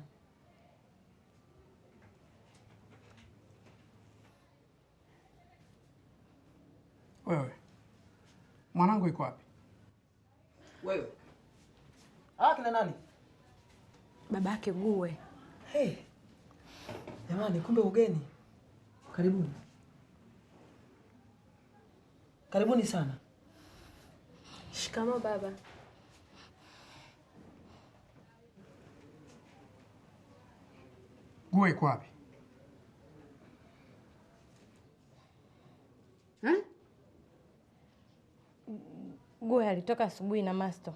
E: Wewe. Mwanangu yuko wapi?
Q: Wewe. Ah, kina nani?
M: Babake Guwe.
Q: Hey. Jamani, kumbe ugeni. Karibuni. Karibuni sana.
M: Shikamoo baba.
E: Guwe yuko wapi? Eh?
M: Guwe alitoka asubuhi na Masto.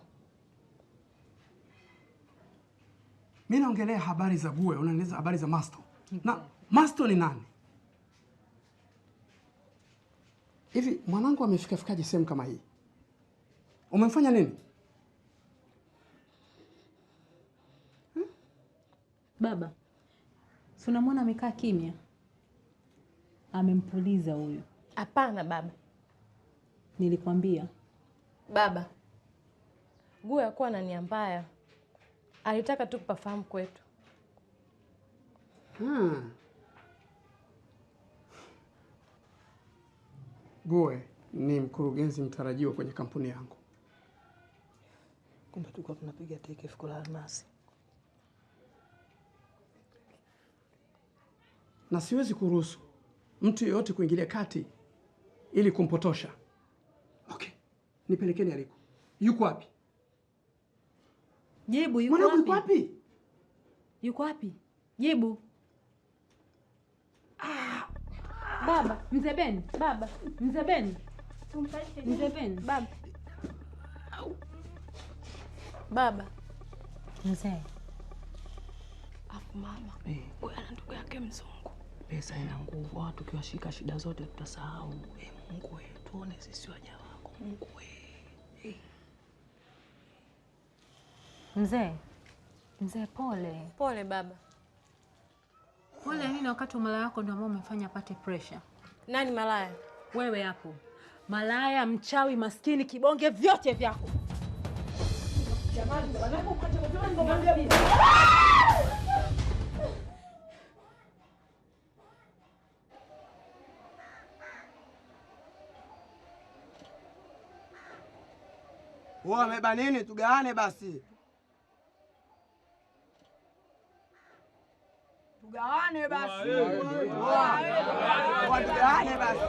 E: Mimi naongelea habari za Guwe, unaeleza habari za Masto. Na Masto ni nani? Hivi mwanangu amefika fikaje sehemu kama hii? Umemfanya nini?
I: Baba, si unamwona amekaa kimya? Amempuliza huyu.
M: Hapana baba.
I: Nilikwambia.
M: Baba, Guwe hakuwa na nia mbaya. Alitaka tu kupafahamu kwetu.
E: Guwe ni mkurugenzi mtarajiwa kwenye kampuni yangu.
Q: Kumbe tulikuwa tunapiga teke fuko la almasi.
E: Na siwezi kuruhusu mtu yeyote kuingilia kati ili kumpotosha. Okay. Nipelekeni aliko. Yuko wapi?
I: Jibu, yuko
E: Mwanangu
I: wapi?
E: Yuko wapi?
I: Yuko wapi? Jibu. Baba, Mzee Ben, baba, Mzee Ben. Mzee Ben,
M: baba. Baba.
I: Mzee.
C: Afu mama, huyu ana ndugu yake mzungu.
Q: Pesa ina nguvu, watu tukiwashika shida zote tutasahau. Mungu wewe, tuone sisi waja wako. Mungu wewe.
I: Mzee. Mzee pole.
M: Pole baba.
I: Pole nini wakati malaya wako ndio ambao umefanya apate pressure?
M: Nani malaya?
I: Wewe hapo. Malaya, mchawi, maskini, kibonge vyote vyako.
Q: Jamani,
G: Wewe ameba nini? Tugawane basi. Tugawane basi. Tugawane basi.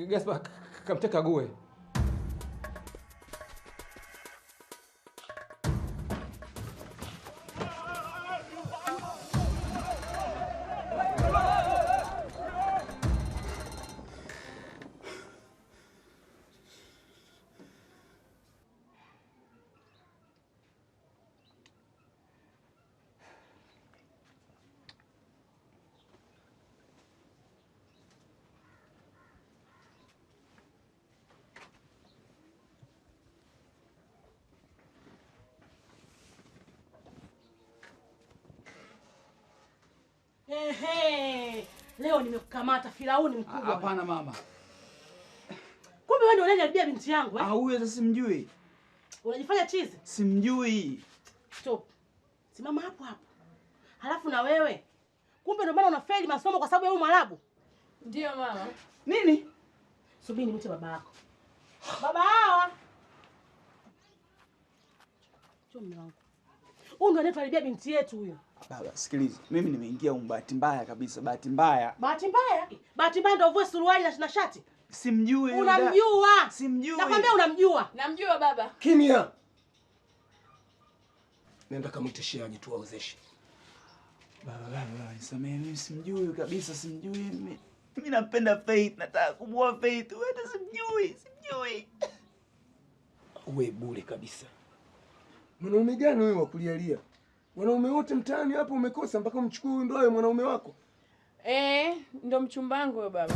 F: Gaspar kamteka Guwe.
C: Ehe, leo nimekukamata Firauni mkubwa.
K: Hapana mama.
C: Kumbe wewe ndio
Q: ndio unaniharibia binti yangu eh?
K: Ah, huyo sasa simjui.
Q: Unajifanya chizi?
K: Simjui.
Q: Stop. Simama hapo hapo. Halafu na wewe. Kumbe ndio maana unafeli masomo kwa sababu ya huyu Mwarabu.
J: Ndio mama.
K: Nini?
Q: Subiri nimwite baba yako. Baba hawa. Njoo mume wangu. Huyu ndio anayetuharibia binti yetu huyo.
K: Baba, sikiliza. Mimi nimeingia huko bahati mbaya kabisa, bahati mbaya.
Q: Bahati mbaya? Bahati mbaya ndio uvue suruali na shati.
K: Simjui.
Q: Unamjua.
K: Simjui.
Q: Nakwambia unamjua.
J: Namjua baba.
V: Kimya. Nenda kamwite aje tuwaozeshe.
K: Baba, nisamehe, mimi simjui kabisa, simjui mimi. Mimi nampenda Faith, nataka kumuoa Faith. Wewe hata simjui, simjui.
V: Uwe bure kabisa. Mwanaume gani wewe wa kulialia? Wanaume wote mtaani hapo umekosa mpaka umchukue huyu ndo awe mwanaume wako.
J: Ndo mchumba wangu huyo baba.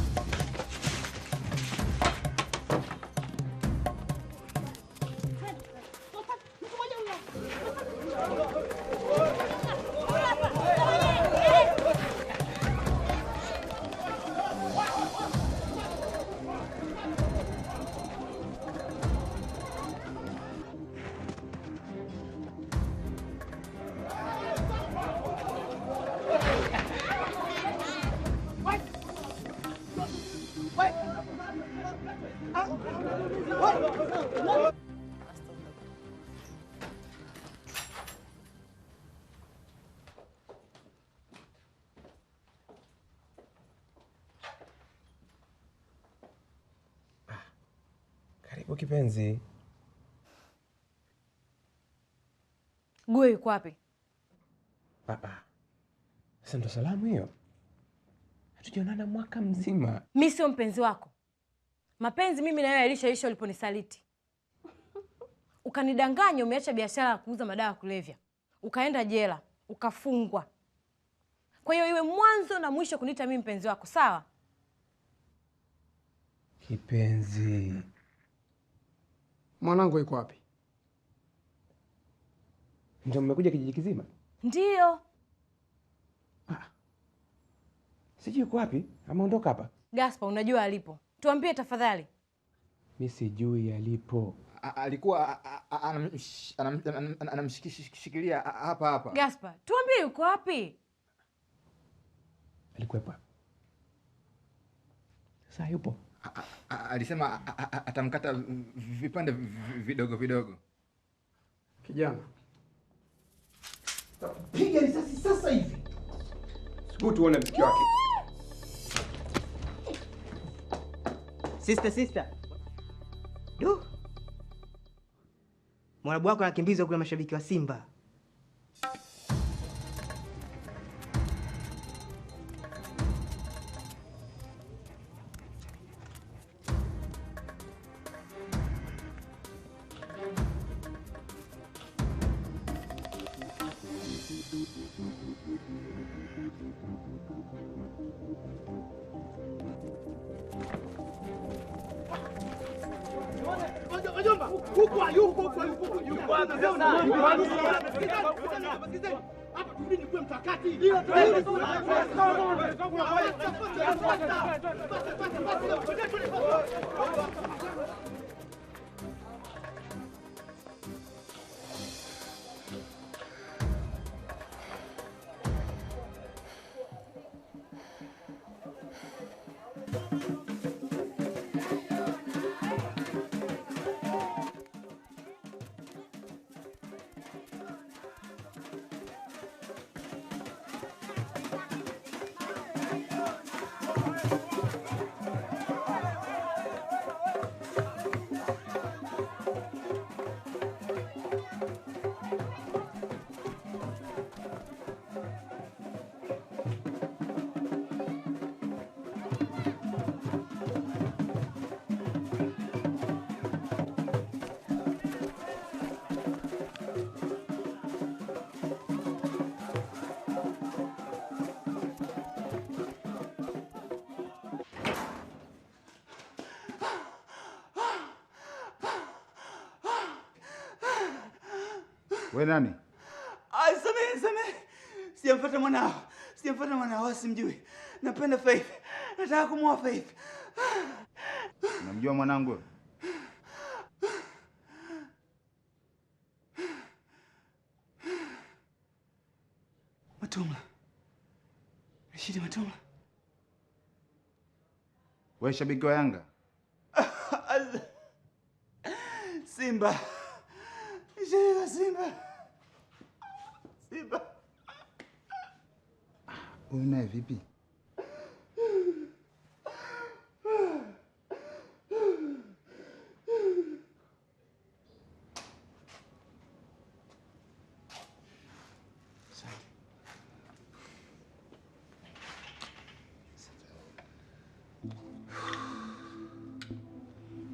P: Karibu kipenzi.
M: Gue yuko wapi?
P: Sasa ndo salamu hiyo? Hatujaonana mwaka mzima.
M: Mimi sio mpenzi wako. Mapenzi mimi na wewe yalishaisha uliponisaliti. Ukanidanganya umeacha biashara ya kuuza madawa ya kulevya. Ukaenda jela, ukafungwa. Kwa hiyo iwe mwanzo na mwisho kuniita mimi mpenzi wako, sawa?
P: Kipenzi.
E: Mwanangu yuko wapi?
P: Ndio mmekuja kijiji kizima?
M: Ndio.
P: Sijui yuko wapi? Ameondoka hapa.
M: Gaspa, unajua alipo. Tuambie tafadhali.
P: Mimi sijui alipo.
F: Alikuwa anamshikilia hapa hapa.
M: Gaspa, tuambie yuko wapi?
P: Alikuwepo hapa. Sasa yupo.
F: Alisema atamkata vipande vidogo vidogo.
E: Kijana,
A: piga risasi sasa hivi.
P: Sibu tuone mziki wake.
N: Sister. Du. Mwarabu wako anakimbizwa kule mashabiki wa Simba.
L: Wewe nani?
K: Samehe. Sijamfuata mwanao. Sijamfuata mwanao, simjui. Napenda Faith. Nataka kumuoa Faith.
L: Unamjua mwanangu?
K: Matumla. Rashidi Matumla.
O: Wewe shabiki wa Yanga?
K: Simba. Shabiki wa Simba. Simba.
O: Huyu naye vipi?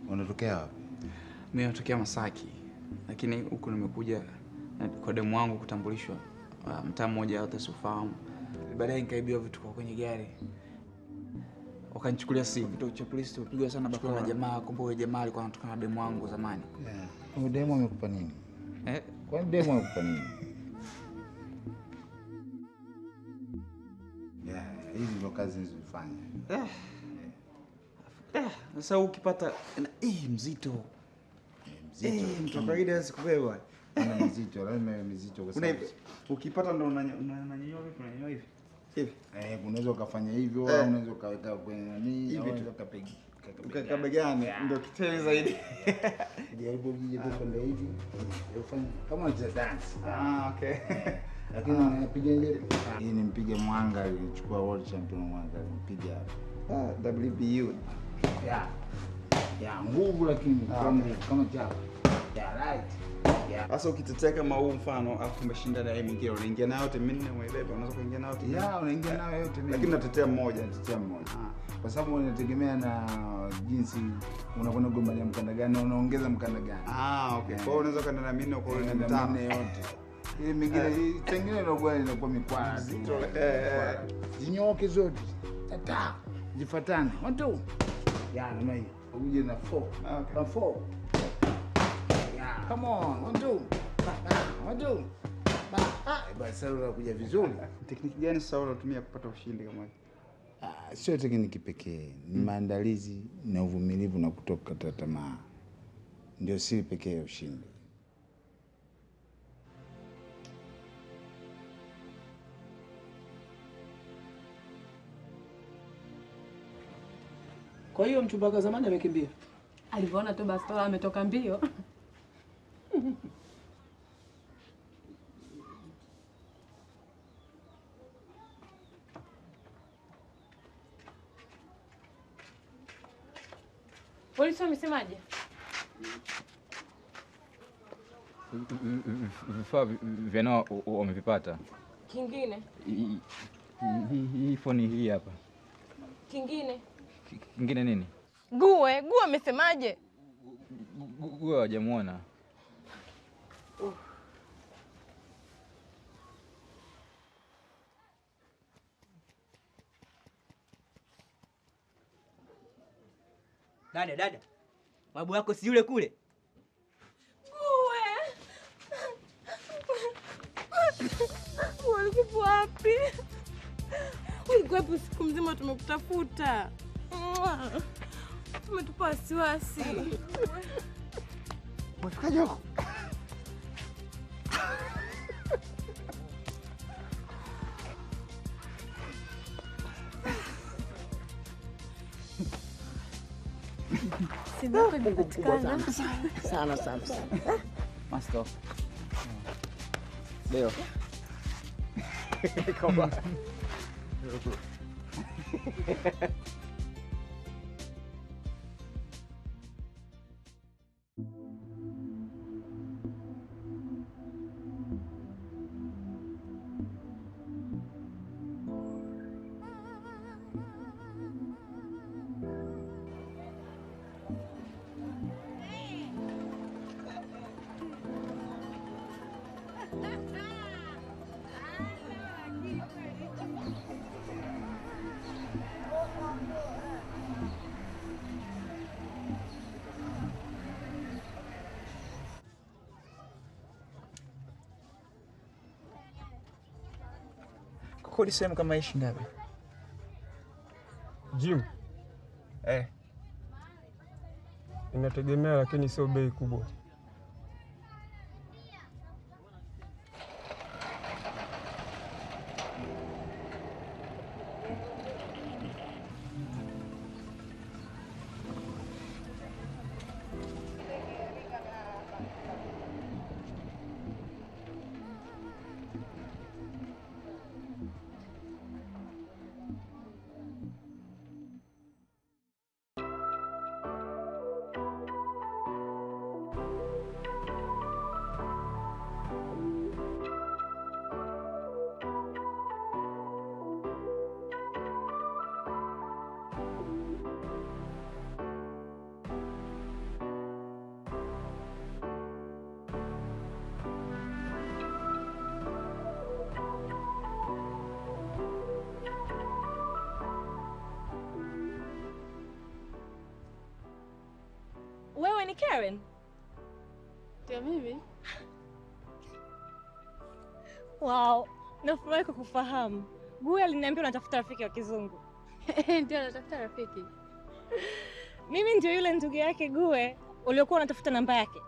O: Unatokea wapi?
K: Mimi natokea Masaki, lakini huku nimekuja kwa demu wangu kutambulishwa mtaa mmoja hata sifahamu. Baadaye nikaibiwa vitu kwa kwenye gari. Wakanichukulia simu. Kituo cha polisi tulipigwa sana bakora na jamaa, kumbe huyo jamaa alikuwa anatoka na demu wangu zamani.
O: Yeah. Huyo demu amekupa nini? Kwani demu amekupa nini? Yeah, hizi ndio kazi nilizofanya.
K: Sasa ukipata mzito.
O: Mzito.
K: Mtu kawaida hawezi kubeba.
O: Ana mzito, lazima iwe mzito kwa sababu
K: ukipata ndo unanyanyua vipi, unanyanyua hivi. Hivi.
O: Unaweza ukafanya hivyo au unaweza ukaweka kwenye nani, au unaweza ukapiga
K: begani ndio kitele zaidi.
O: Jaribu uje kwa hivi. Ufanye kama unacheza dance.
K: Okay.
O: Lakini unapiga ile. Hii ni mpiga Mwanga, alichukua world champion Mwanga, mpiga hapa.
K: WBU.
O: Yeah. Yeah, nguvu lakini kama chapa. Yeah, right. Yeah.
K: Sasa ukitetea kama huu mfano afu umeshinda na yeye mwingine unaingia nayo yote minne umeibeba, unaweza kuingia nayo yote.
O: Yeah, unaingia nayo yote minne.
K: Lakini unatetea mmoja,
O: unatetea mmoja. Kwa sababu inategemea na jinsi unakwenda kugombania mkanda gani, unaongeza mkanda gani.
K: Okay. Kwa hiyo unaweza kwenda na minne uko na mitano
O: minne yote. Ile mingine tengine inakuwa mikwara. Zinyooke zote. Tata. Zifuatane. 1 2. Yeah, namna hiyo. Uje na 4. Okay. Na 4. Yeah. Come on. 1 2. 1 2. Basi sasa unakuja vizuri.
K: Tekniki gani sasa unatumia kupata ushindi kama hivi?
O: Sio tekniki pekee, ni maandalizi na uvumilivu na kutokata tamaa. Ndio siri pekee ya ushindi.
Q: Kwa hiyo mchumba wa zamani amekimbia.
C: Alivyoona tu bastola ametoka mbio. Polisi wamesemaje?
F: Vifaa vya nao wamevipata.
J: Kingine?
F: Hii phone hii hapa.
J: Kingine?
F: Kingine nini?
C: Gue amesemaje?
F: Gue hajamuona.
H: Dada, babu yako si yule kule?
C: Gue. Ulikuwa wapi? Ulikuwepo siku mzima tumekutafuta. Umetupa wasiwasi.
K: Umefikaje huko?
C: Simu yako imepatikana.
N: Sana sana sana.
K: Master. Leo. Koma. Kukodi sehemu kama hii shilingi ngapi?
P: Gym. Inategemea, lakini sio bei kubwa.
R: Ni Karen?
C: Ndio mimi.
R: Wow, nafurahi kukufahamu. Guya aliniambia unatafuta rafiki wa kizungu.
C: Ndio natafuta rafiki.
R: Mimi ndio yule ndugu yake Gue uliokuwa unatafuta namba yake.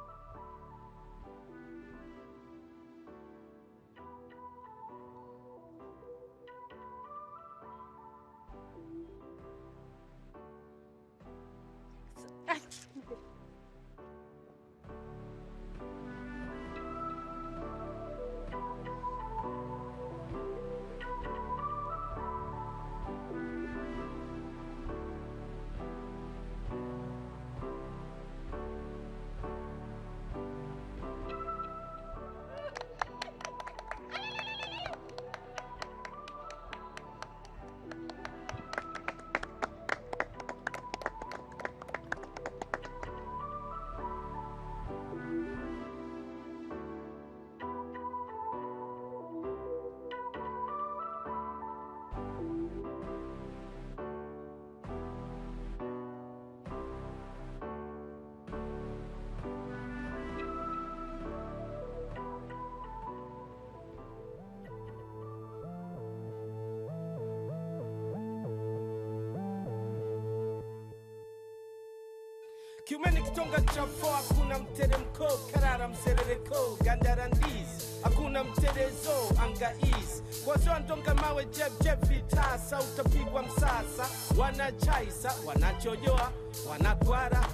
T: Kiumeni kitonga cha fo, hakuna mteremko, karara mserereko, gandarandiz, hakuna mterezo, angaiz. Wazo ndonga mawe jeb jeb vitasa, utapigwa msasa, wanachaisa, wanachojoa, wanakwara,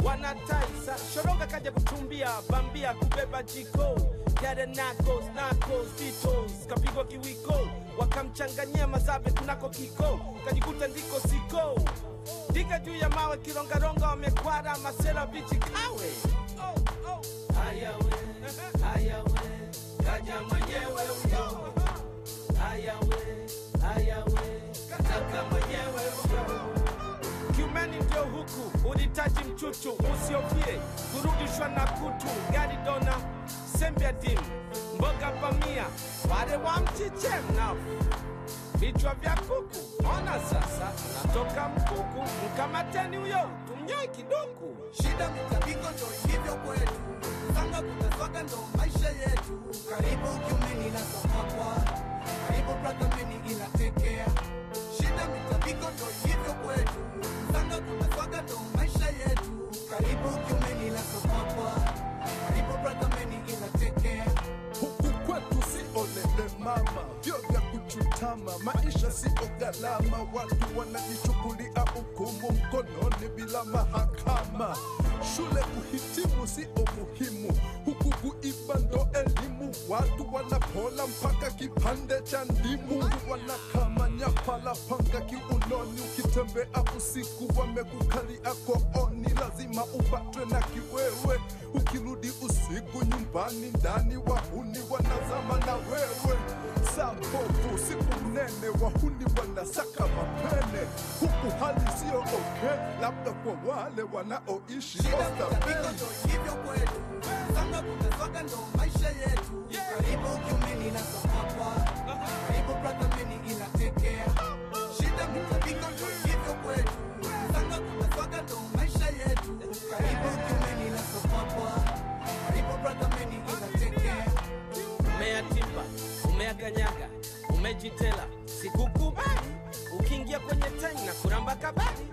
T: wanataisa. Shoronga kaja kutumbia, bambia kubeba jiko, yada knuckles, knuckles, Beatles, kapigwa kiwiko, wakamchanganyia mazabe kunako kiko, kajikuta ndiko siko. Diga juu ya mawe kirongaronga wamekwara masela bichi kawe. Oh, oh. Haya we, haya we, kaja mwenyewe uyo. Haya we, haya we, kataka mwenyewe uyo. Kiumeni ndio huku, ulitaji mchuchu, usiofie, kurudishwa na kutu, gari dona, sembia dimu, mboga pamia, wale wa mchiche mnafu. Vichwa vya kuku, ona sasa, natoka mkuku, mkamateni huyo, tumnyoe kiduku.
G: Shida mitabiko ndo ilivyo kwetu, sanga kutaswaga ndo maisha yetu. Karibu Kiumeni na Samakwa, karibu brother meni inatekea. Shida mitabiko ndo ilivyo kwetu, sanga kutaswaga ndo maisha yetu. Karibu Kiumeni na Samakwa, karibu brother meni inatekea.
W: Huku kwetu si olele mama, vyo vya kuchutama, maisha si gharama, watu wanajichukulia hukumu mkononi bila mahakama. Shule kuhitimu si muhimu, huku kuiba ndo elimu, watu wanapola mpaka kipande cha ndimu, wanakamanya pala panga kiunoni, ukitembea usiku wamekukalia kooni, lazima upatwe na kiwewe, ukirudi usiku nyumbani ndani wahuni wanazama na wewe. Sapofu siku mnene wahuni wanasaka mapene, huku hali sio okay, labda kwa wale wanaoishi
G: Shida mitabiko ndo ilivyo kwetu, sanga kutaswaga ndo maisha yetu. Karibu Kiumeni na Samakwa, karibu brother meni inatekea. Shida mitabiko ndo ilivyo kwetu, sanga kutaswaga ndo maisha yetu. Karibu Kiumeni na Samakwa, karibu brother meni inatekea.
T: Umeatimba, umeakanyaga, umejitela, sikukubali. Ukiingia kwenye tank na kuramba kabali.